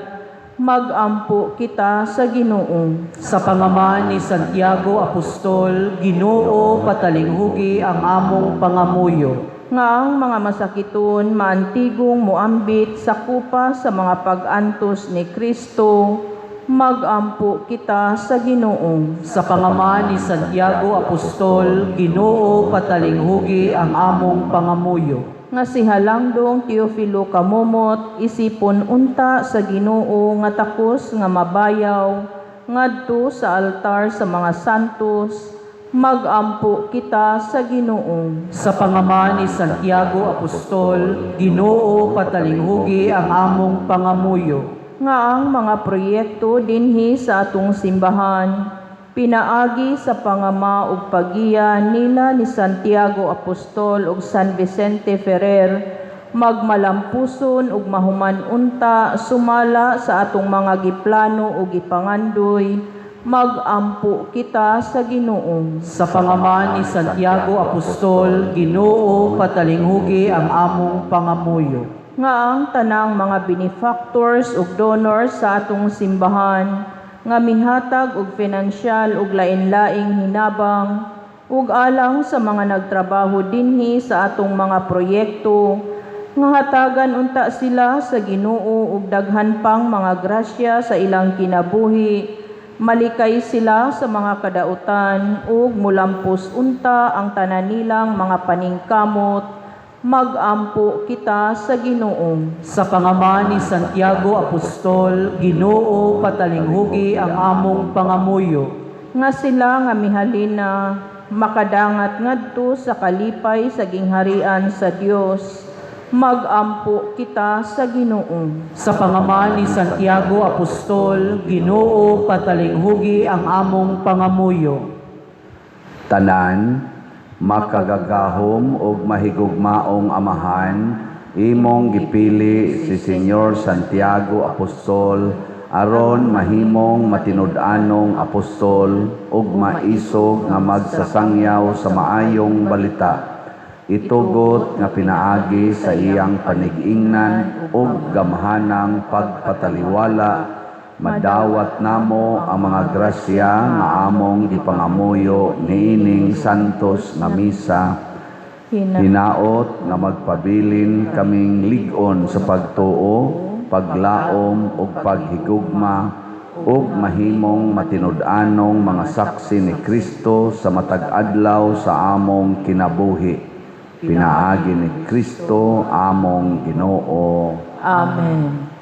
magampo kita sa Ginoo. Sa pangama ni Santiago Apostol, Ginoo, patalinghugi ang among pangamuyo. Nga ang mga masakiton maantigong moambit sa kupa sa mga pag-antos ni Kristo, magampo kita sa Ginoo. Sa pangama ni Santiago Apostol, Ginoo, patalinghugi ang among pangamuyo. Nga si Halangdong Teofilo Kamomot isipon unta sa Ginoo nga takos nga mabayaw ngadto sa altar sa mga santos, magampo kita sa Ginoo. Sa pangama ni Santiago Apostol, Ginoo, patalinghugi ang among pangamuyo. Nga ang mga proyekto dinhi sa atong simbahan pinaagi sa pangama ug pagiya nila ni Santiago Apostol ug San Vicente Ferrer magmalampuson ug mahuman unta sumala sa atong mga giplano ug gipangandoy, magampo kita sa Ginoo. Sa pangama ni Santiago Apostol, Ginoo, patalinghugi ang among pangamuyo. Nga ang tanang mga benefactors ug donors sa atong simbahan nga mihatag og pinansyal ug lain-laing hinabang ug alang sa mga nagtrabaho dinhi sa atong mga proyekto, nga hatagan unta sila sa Ginoo ug daghan pang mga grasya sa ilang kinabuhi, malikay sila sa mga kadautan ug mulampos unta ang tanan nilang mga paningkamot, magampo kita sa Ginoo. Sa pangama ni Santiago Apostol, Ginoo, patalinghugi ang among pangamuyo. Nga sila nga mihalina makadangat ngadto sa kalipay sa gingharian sa Dios, magampo kita sa Ginoo. Sa pangama ni Santiago Apostol, Ginoo, patalinghugi ang among pangamuyo. Tanan, makagagahom ug mahigugmaong Amahan, imong gipili si Senyor Santiago Apostol aron mahimong matinud-anong apostol ug maisog nga magsasangyaw sa maayong balita. Itugot nga pinaagi sa iyang panig-ingnan ug gamhanang pagpataliwala, madawat namo ang mga grasya nga among gipangamuyo niining santos nga misa. Hina Hinaot nga magpabilin kaming lig-on sa pagtuo, paglaom ug paghigugma ug mahimong matinud-anong mga saksi ni Kristo sa matag adlaw sa among kinabuhi. Pinaagi ni Kristo among Ginoo. Amen.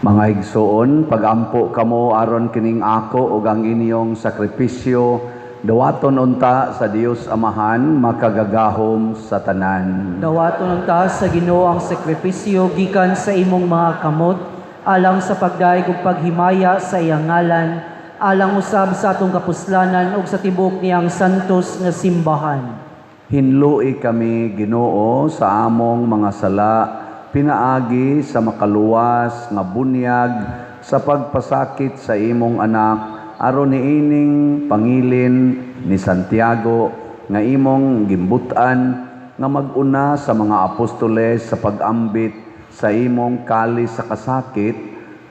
Mga igsoon, pagampo kamo aron kining ako ug ang inyong sakripisyo, dawaton unta sa Dios Amahan makagagahom sa tanan. Dawaton unta sa Ginoo ang sakripisyo gikan sa imong mga kamot alang sa pagdayeg ug paghimaya sa iyang ngalan, alang usab sa atong kapuslanan ug sa tibuok niyang santos nga simbahan. Hinlui kami, Ginoo, sa among mga sala, pinaagi sa makaluwas nga bunyag sa pagpasakit sa imong anak aron niining pangilin ni Santiago nga imong gimbut-an nga mag-una sa mga apostoles sa pag-ambit sa imong kalis sa kasakit.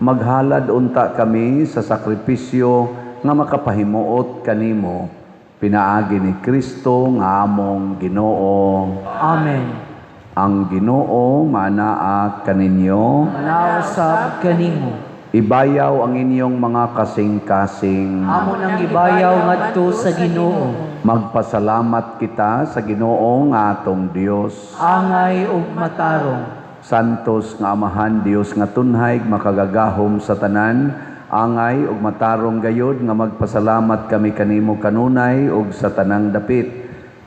Maghalad unta kami sa sakripisyo nga makapahimuot kanimo, pinaagi ni Kristo nga among Ginoo. Amen. Ang Ginoo manaa kaninyo. Manausab kanimo. Ibayaw ang inyong mga kasing-kasing. Amo nang gibayaw ngadto sa Ginoo. Magpasalamat kita sa Ginoo nga atong Dios. Angay ug matarong. Santos nga Amahan, Dios nga tunhay, makagagahom sa tanan, angay ug matarong gayod nga magpasalamat kami kanimo kanunay ug sa tanang dapit.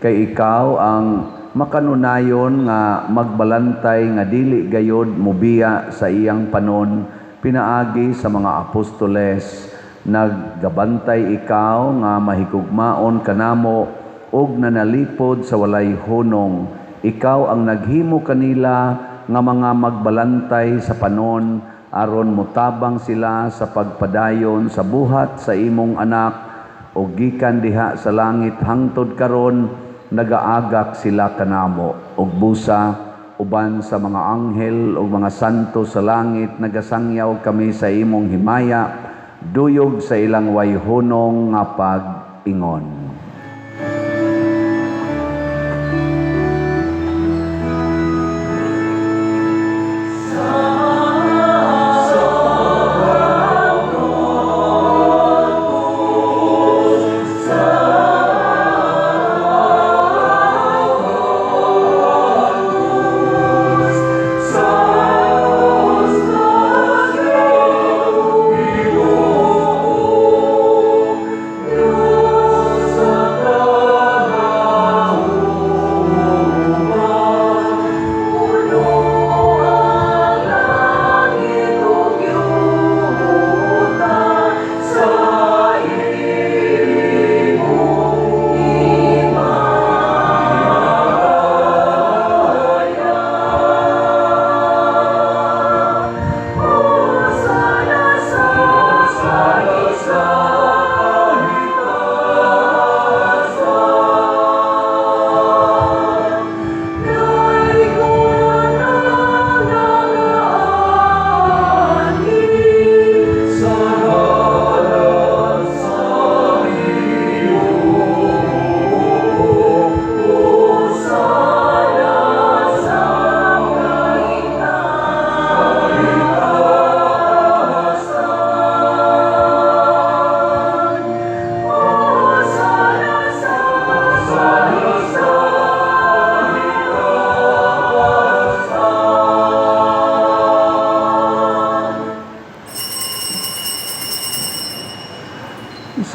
Kay ikaw ang makanunayon nga magbalantay nga dili gayod mubiya sa iyang panon pinaagi sa mga apostoles. Naggabantay ikaw nga mahigugmaon kanamo ug nanalipod sa walay hunong. Ikaw ang naghimo kanila nga mga magbalantay sa panon aron motabang sila sa pagpadayon sa buhat sa imong anak, ug gikan diha sa langit hangtod karon nagaagak sila kanamo. Ug busa uban sa mga anghel ug mga santo sa langit nagasangyaw kami sa imong himaya, duyog sa ilang wayhunong nga pag-ingon.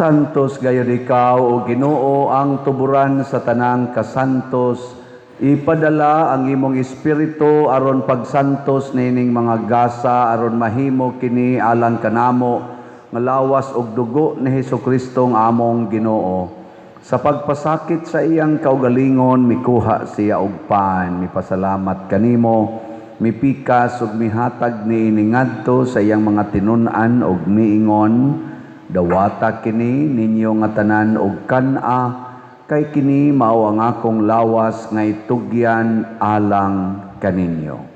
Santos gayud ikaw, O Ginoo, ang tuburan sa tanang kasantos. Ipadala ang imong espiritu aron pagsantos nining mga gasa, aron mahimo kini alang kanamo nga lawas ug dugo ni Hesukristo nga among Ginoo. Sa pagpasakit sa iyang kaugalingon, mikuha siya og pan, mipasalamat kanimo, mipikas ug mihatag niini ngadto sa iyang mga tinun-an ug miingon: "Dawata kini ninyo nga tanan og kan-a, kay kini mao ang akong lawas nga itugyan alang kaninyo."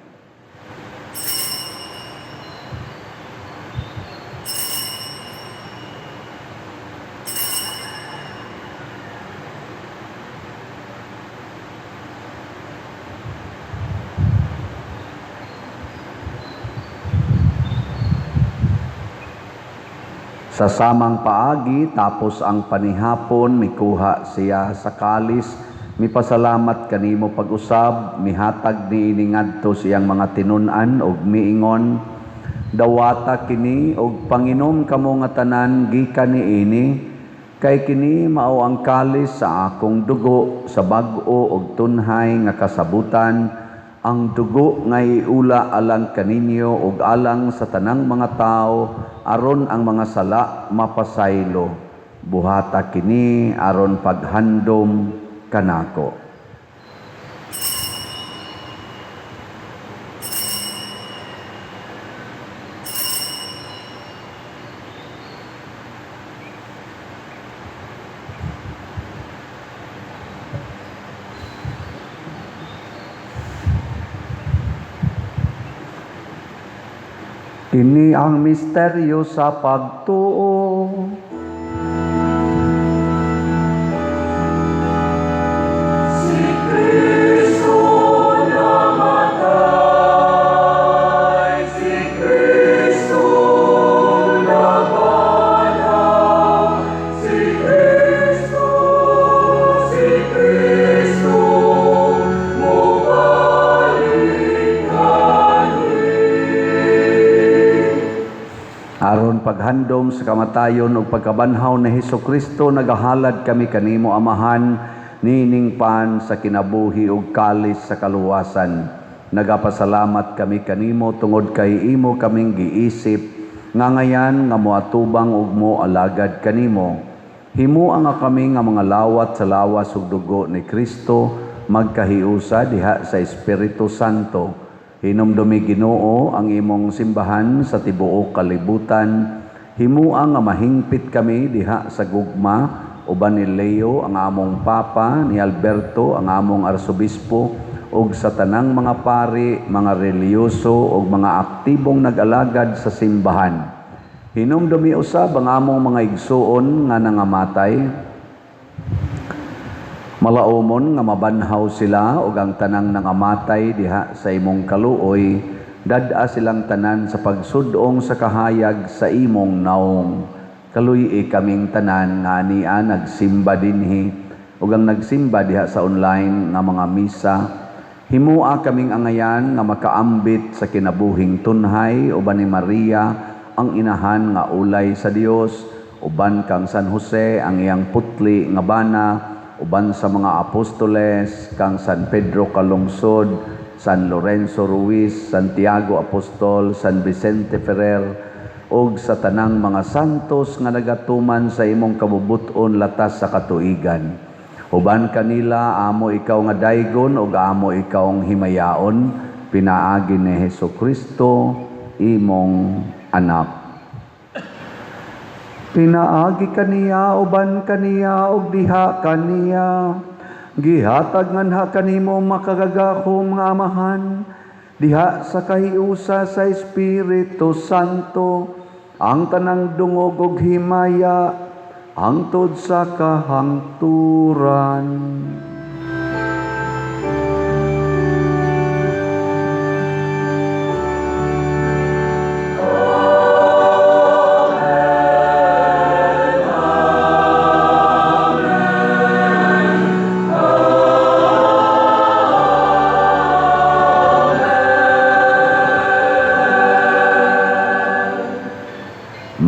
Sa samang paagi, tapos ang panihapon, mikuha siya sa kalis, mipasalamat kanimo pag-usab, mihatag niini ngadto siyang mga tinun-an ug miingon: "Dawata kini ug panginom kamo nga tanan gikan niini, kay kini mao ang kalis sa akong dugo sa bag-o ug tunhay nga kasabutan, ang dugo nga iula alang kaninyo ug alang sa tanang mga tawo aron ang mga sala mapasaylo. Buhata kini aron paghandom kanako." Kini ang misteryo sa pagtuo. Si Kristo namatay, si Kristo nabanhaw, si Kristo, si Kristo, mobalik kanhi. Aron paghandom sa kamatayon ug pagkabanhaw ni Hesukristo, nagahalad kami kanimo, Amahan, nining pan sa kinabuhi ug kalis sa kaluwasan. Nagapasalamat kami kanimo tungod kay imo kaming giisip nga ngayan nga moatubang ug moalagad kanimo. Himoa nga kami nga mga lawat sa lawas ug dugo ni Kristo magkahiusa diha sa Espiritu Santo. Hinumdumi, Ginoo, ang imong simbahan sa tibuok kalibutan. Himoa nga mahingpit kami diha sa gugma uban ni Leo ang among Papa, ni Alberto ang among Arsobispo, ug sa tanang mga pari, mga relihiyoso ug mga aktibong nag-alagad sa simbahan. Hinumdumi usab ang among mga igsuon nga nangamatay. Malaumon nga mabanhaw sila ug ang tanang nangamatay diha sa imong kaluoy, dad-a silang tanan sa pagsud-ong sa kahayag sa imong naong. Kaluy-i kaming tanan nga ania nagsimba dinhi ug ang nagsimba diha sa online nga mga misa. Himoa kaming angayan nga makaambit sa kinabuhing tunhay uban ni Maria ang inahan nga ulay sa Dios, uban kang San Jose ang iyang putli nga bana, uban sa mga apostoles kang San Pedro Calungsod, San Lorenzo Ruiz, Santiago Apostol, San Vicente Ferrer, ug sa tanang mga santos nga nagatuman sa imong kabubut-on latas sa katuigan. Uban kanila amo ikaw nga daygon ug amo ikaw ang himayaon, pinaagi ni Hesukristo imong anak. Pinaagi kaniya, uban kaniya, ug diha kaniya, gihatag nganha kanimo makagagahom nga Amahan, diha sa kahiusa sa Espiritu Santo, ang tanang dungog ug himaya hangtod sa kahangturan.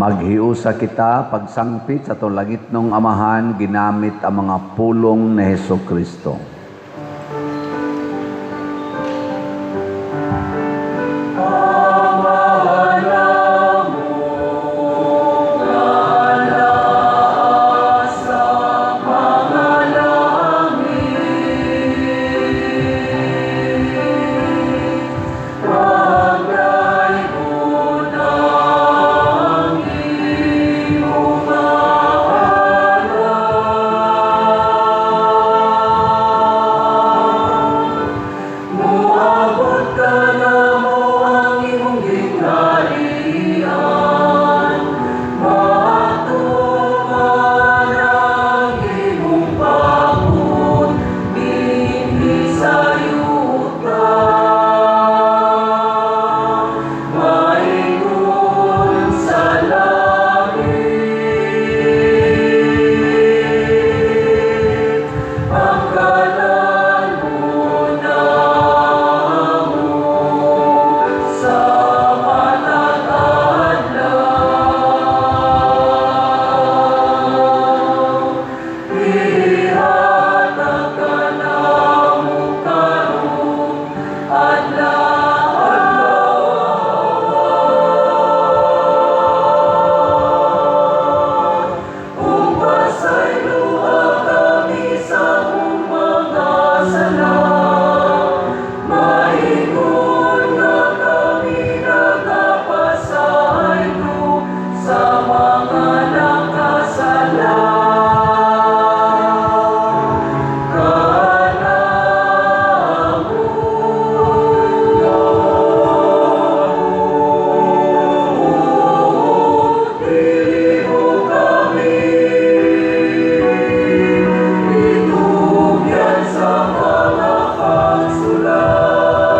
Maghiusa kita pagsangpit sa atong langitnong Amahan ginamit ang mga pulong ni Heso Kristo. Muabot ka namo ang imong gingharian, Maatuman ang imong pagbuot dinhi sa yuta. Maingon sa langit, ang kalan mo namo sa matag adlaw. Ihatag kanamo karong adlaw. Ug pasayloa kami sa among mga sala, Maingon nga kami nagapasaylo sa mga nakasala. Kanamo dili mo kami itugyan sa mga pagsulay.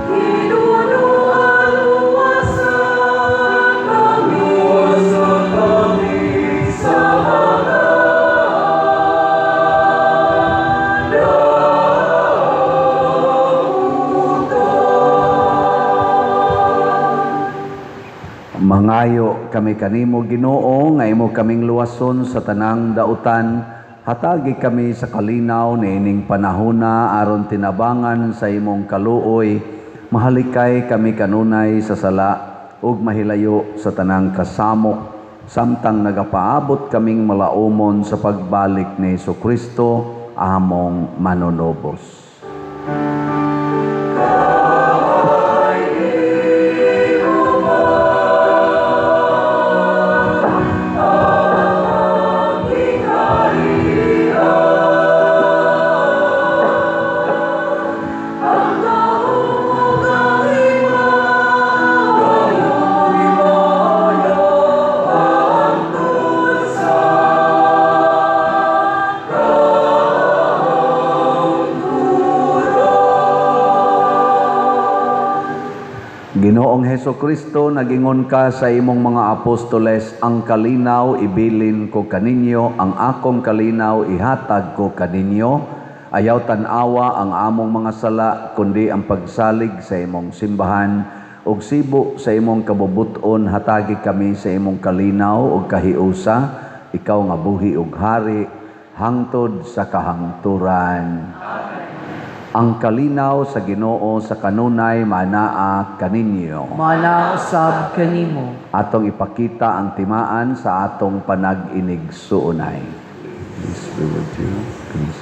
Hinunuan luwasan kami sa mga Mangayo kami kanimo Ginoo nga imo kaming luwason sa tanang dautan. Hatagi kami sa kalinaw niining panahona aron tinabangan sa imong kaluoy. Mahalikay kami kanunay sa sala ug mahilayo sa tanang kasamok samtang nagapaabot kaming malaumon sa pagbalik ni Hesukristo among manunubos. Ginoong Heso Kristo, nagingon ka sa imong mga apostoles, ang kalinaw ibilin ko kaninyo, ang akong kalinaw ihatag ko kaninyo. Ayaw tan-awa ang among mga sala, kundi ang pagsalig sa imong simbahan. Ug sibo sa imong kabubut-on, hatagi kami sa imong kalinaw ug kahiusa, ikaw nga buhi ug hari, hangtod sa kahangturan. Ang kalinaw sa Ginoo sa kanunay manaa kaninyo. Mana usab kanimo. Atong ipakita ang timaan sa atong panag-inig-suunay. Peace be with you. Peace.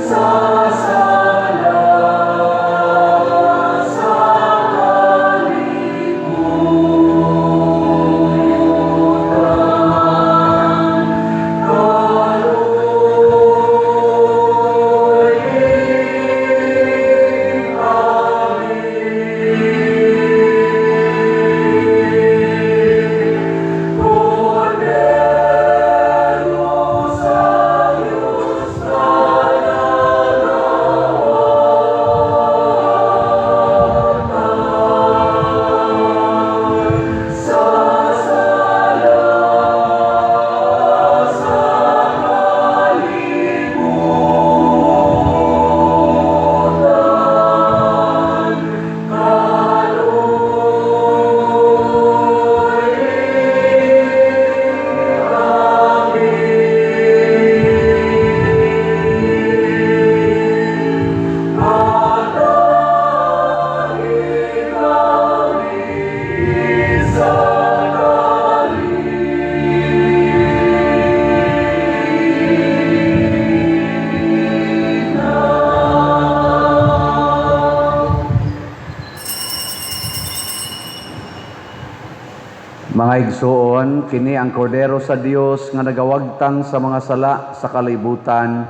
Sa sala sa Mga igsoon, kini ang kordero sa Dios nga nagawagtang sa mga sala sa kalibutan.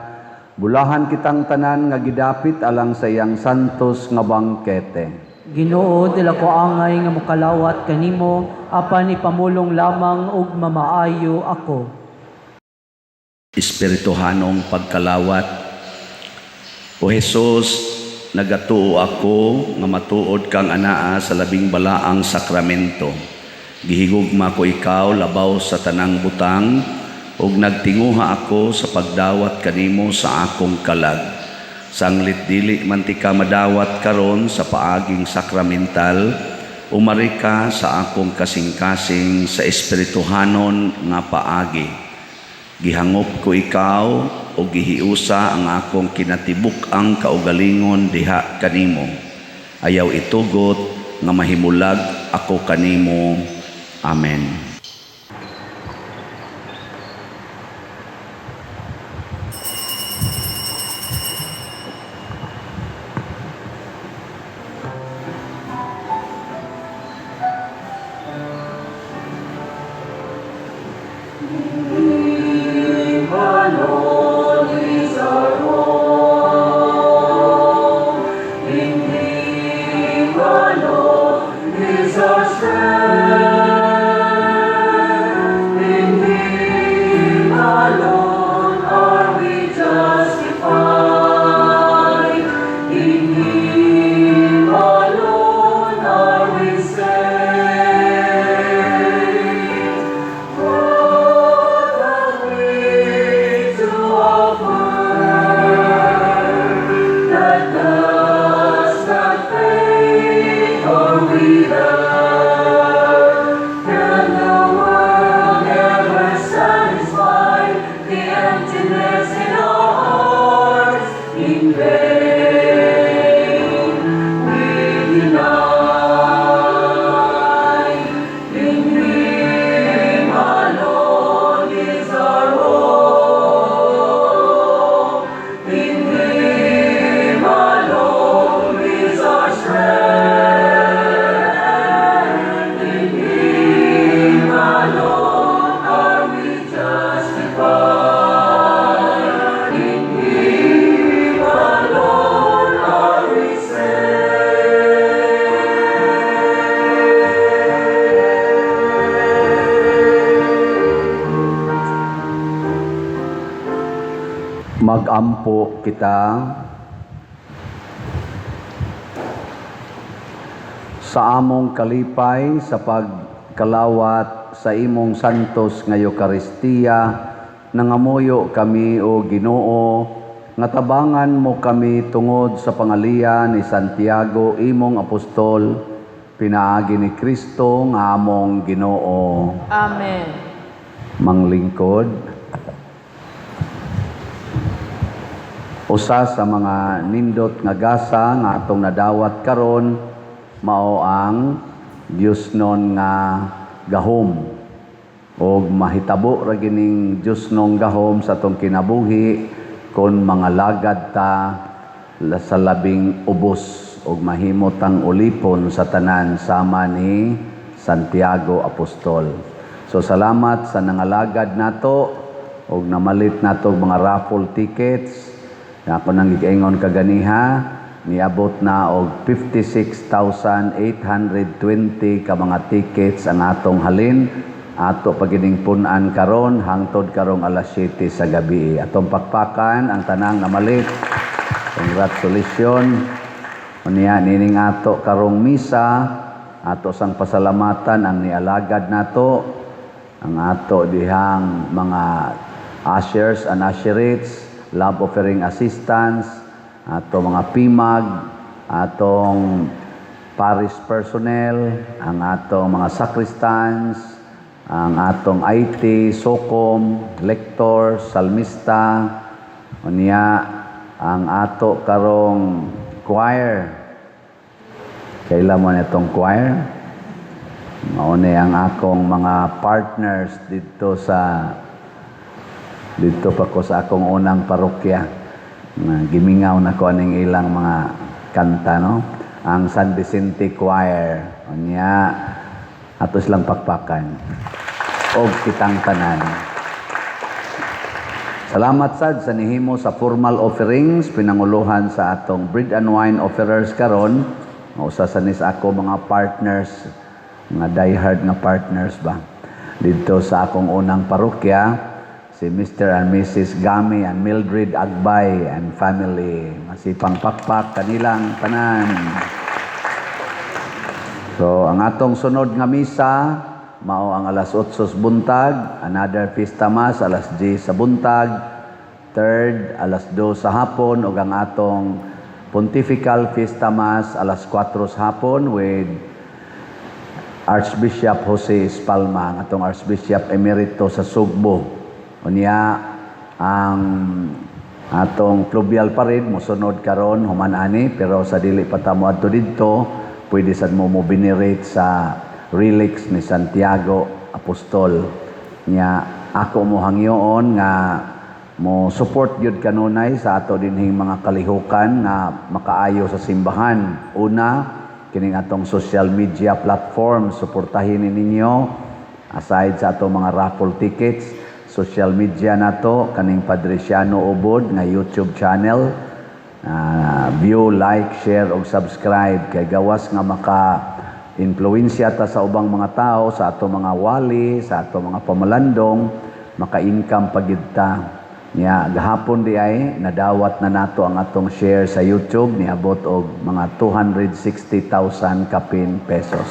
Bulahan kitang tanan nga gidapit alang sa iyang santos nga bangkete. Ginoo, dili ko angay nga mokalawat kanimo, apan ipamulong lamang ug mamaayo ako. Espirituhanong pagkalawat. O Hesus, nagatuo ako nga matuod kang anaa sa labing balaang sakramento. Gihigugma ko ikaw labaw sa tanang butang ug nagtinguha ako sa pagdawat kanimo sa akong kalag. Sanglit dili man tika madawat karon sa paaging sakramental, umari ka sa akong kasing-kasing sa espirituhanon nga paagi. Gihangop ko ikaw o gihiusa ang akong kinatibuk-ang kaugalingon diha kanimo. Ayaw itugot nga mahimulag ako kanimo. Amen. Alone is our hope. In Him alone is our strength. In Him alone are we justified. In Him alone are we saved. What have we to offer that does not fade or wither? Can the world ever satisfy the emptiness in our hearts? In vain we deny. In Him alone is our hope. In Him alone is our strength. In Him alone are we justified. In Him alone are we saved. Magampo kita. Sa among kalipay sa pagkalawat sa imong santos nga Eukaristiya, nangamuyo kami, o Ginoo, nga tabangan mo kami tungod sa pangaliya ni Santiago, imong apostol, pinaagi ni Kristo nga among Ginoo. Amen. Manglingkod. Usa sa mga nindot nga gasa nga atong nadawat karon mao ang Diosnon nga gahom. Og mahitabo ra gining Diosnong gahom sa atong kinabuhi kon mga lagad ta sa labing ubos og mahimo tang ulipon sa tanan sama ni Santiago Apostol. So salamat sa nangalagad nato og namalit nato og mga raffle tickets. Ako nang giingon kaganiha, niabot na og 56,820 ka mga tickets ang atong halin. Ato pagining pun-an karon hangtod karong alas 7 sa gabi. Atong pakpakan ang tanang namalit. Congratulations. Unya nining ato karong misa, ato sang pasalamatan ang nialagad nato, ang ato dihang mga ushers and usherettes, love offering assistants, ato mga PIMAG, atong parish personnel, ang atong mga sacristans, ang atong IT, SOCOM, lector, salmista, unya ang ato karong choir. Kaila mo na itong choir? Mao ni ang akong mga partners dito pa ko sa akong unang parokya. Nga gimingaw na ko aning ilang mga kanta, no? Ang San Vicente Choir. Unya Ato silang pakpakan. Og kitang tanan. Salamat sad sa nihimo sa formal offerings, pinanguluhan sa atong bread and wine offerers karon. Usa sa nis ako mga partners, mga diehard nga partners ba. Dito sa akong unang parokya, si Mr. and Mrs. Gami and Mildred Agbay and family. Masipang pakpak kanilang tanan. So, ang atong sunod nga misa, mao ang alas 8 sa buntag, another fiesta mass alas 10 sa buntag, third alas 2 sa hapon, ug ang atong pontifical fiesta mass alas 4 sa hapon with Archbishop Jose Espalma, ang atong Archbishop Emerito sa Sugbo. Unya ang atong fluvial parade mosunod karon human ani, pero sa dili pa ta moadto didto, pwede sad mo mo venerate sa relics ni Santiago Apostol. Nya ako mo hangyoon nga mo support gyud kanunay sa ato dinhing mga kalihukan nga makaayo sa simbahan. Una, kining atong social media platform, suportahin ninyo aside sa atong mga raffle tickets, social media nato kaning Padriciano Ubod nga YouTube channel. View, like, share ug subscribe kay gawas nga maka influensya ta sa ubang mga tao, sa ato mga wali, sa ato mga pamalandong, maka-income pa gyud ta. Nya gahapon di ay nadawat na nato ang atong share sa YouTube, niabot og mga 260,000 kapin pesos.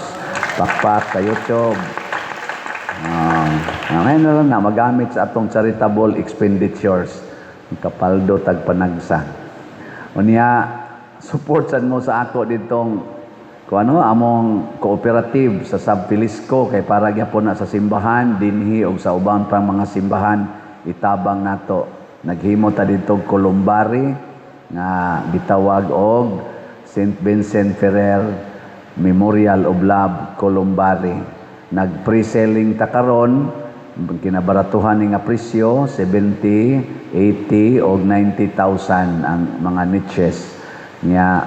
Pakpak sa YouTube. Ngayon na lang na magamit sa atong charitable expenditures. Kapaldo tag panagsa. Unya, support sad mo sa ako ditong kung ano among cooperative sa Sab Filisco kay para gyapon na sa simbahan dinhi og sa uban pang mga simbahan itabang nato. Naghimo ta didto og columbary nga gitawag og St. Vincent Ferrer Memorial of Love Columbary. Nag pre-selling ta karon, kinabaratuhan ni nga presyo 70, 80 og 90,000 ang mga niches. Nya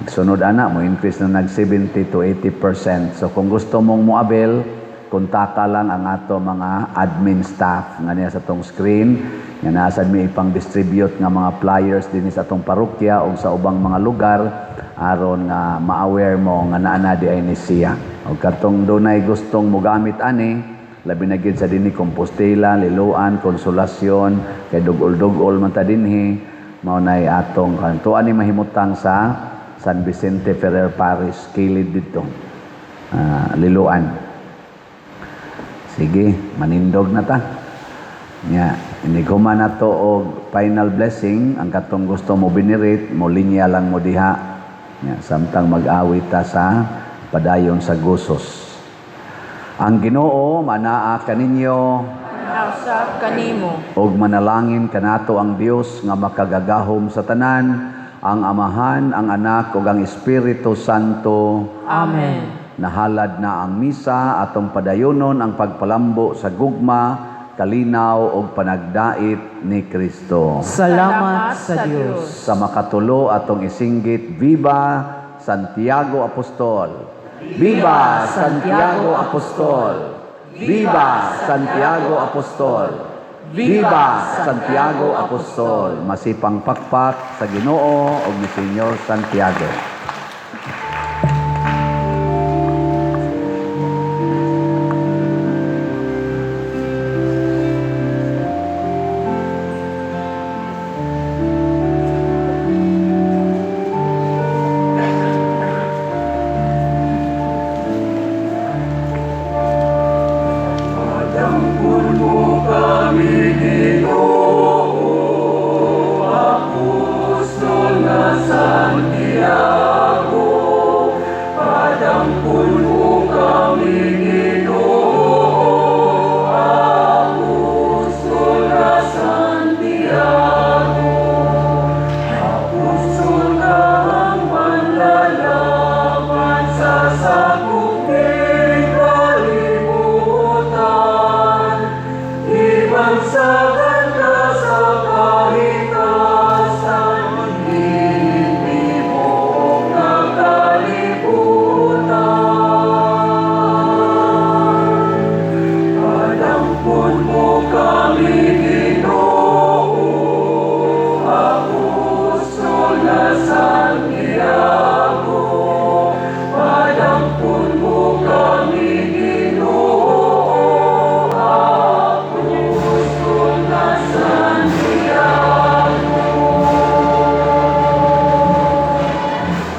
sunod ana mo increase na nag 70 to 80%. So kung gusto mong moabel, kontaka lang ang ato mga admin staff nga niya sa tong screen nga naa sad mi ipang distribute nga mga flyers dinhi sa atong parokya o sa ubang mga lugar aron nga ma-aware mo nga naa na di ay ni siya. Og katong dunay gustong mogamit ani, labi na gid sa dinhi Compostela, Liloan, Consolacion, kay dugol-dugol man ta dinhi, mao nay atong kantuan ni mahimutang sa San Vicente Ferrer Parish, kilid didto. Liloan. Sige, manindog na ta. Nya, inighuman na to og final blessing, ang katong gusto mo venerate, mo linya lang mo diha. Nya, samtang mag-awit ta sa padayon sa gosos. Ang Ginoo manaa kaninyo, Usab kanimo. Og manalangin kanato ang Dios nga makagagahom sa tanan, ang Amahan, ang Anak ug ang Espiritu Santo. Amen. Nahalad na ang misa, atong padayonon ang pagpalambo sa gugma, kalinaw ug panagdait ni Kristo. Salamat sa Dios. Sa makatulo atong isinggit, Viva Santiago Apostol! Viva Santiago Apostol! Viva Santiago Apostol! Viva Santiago Apostol! Masipang pakpak sa Ginoo ug ni Señor Santiago. Padampun mo kami.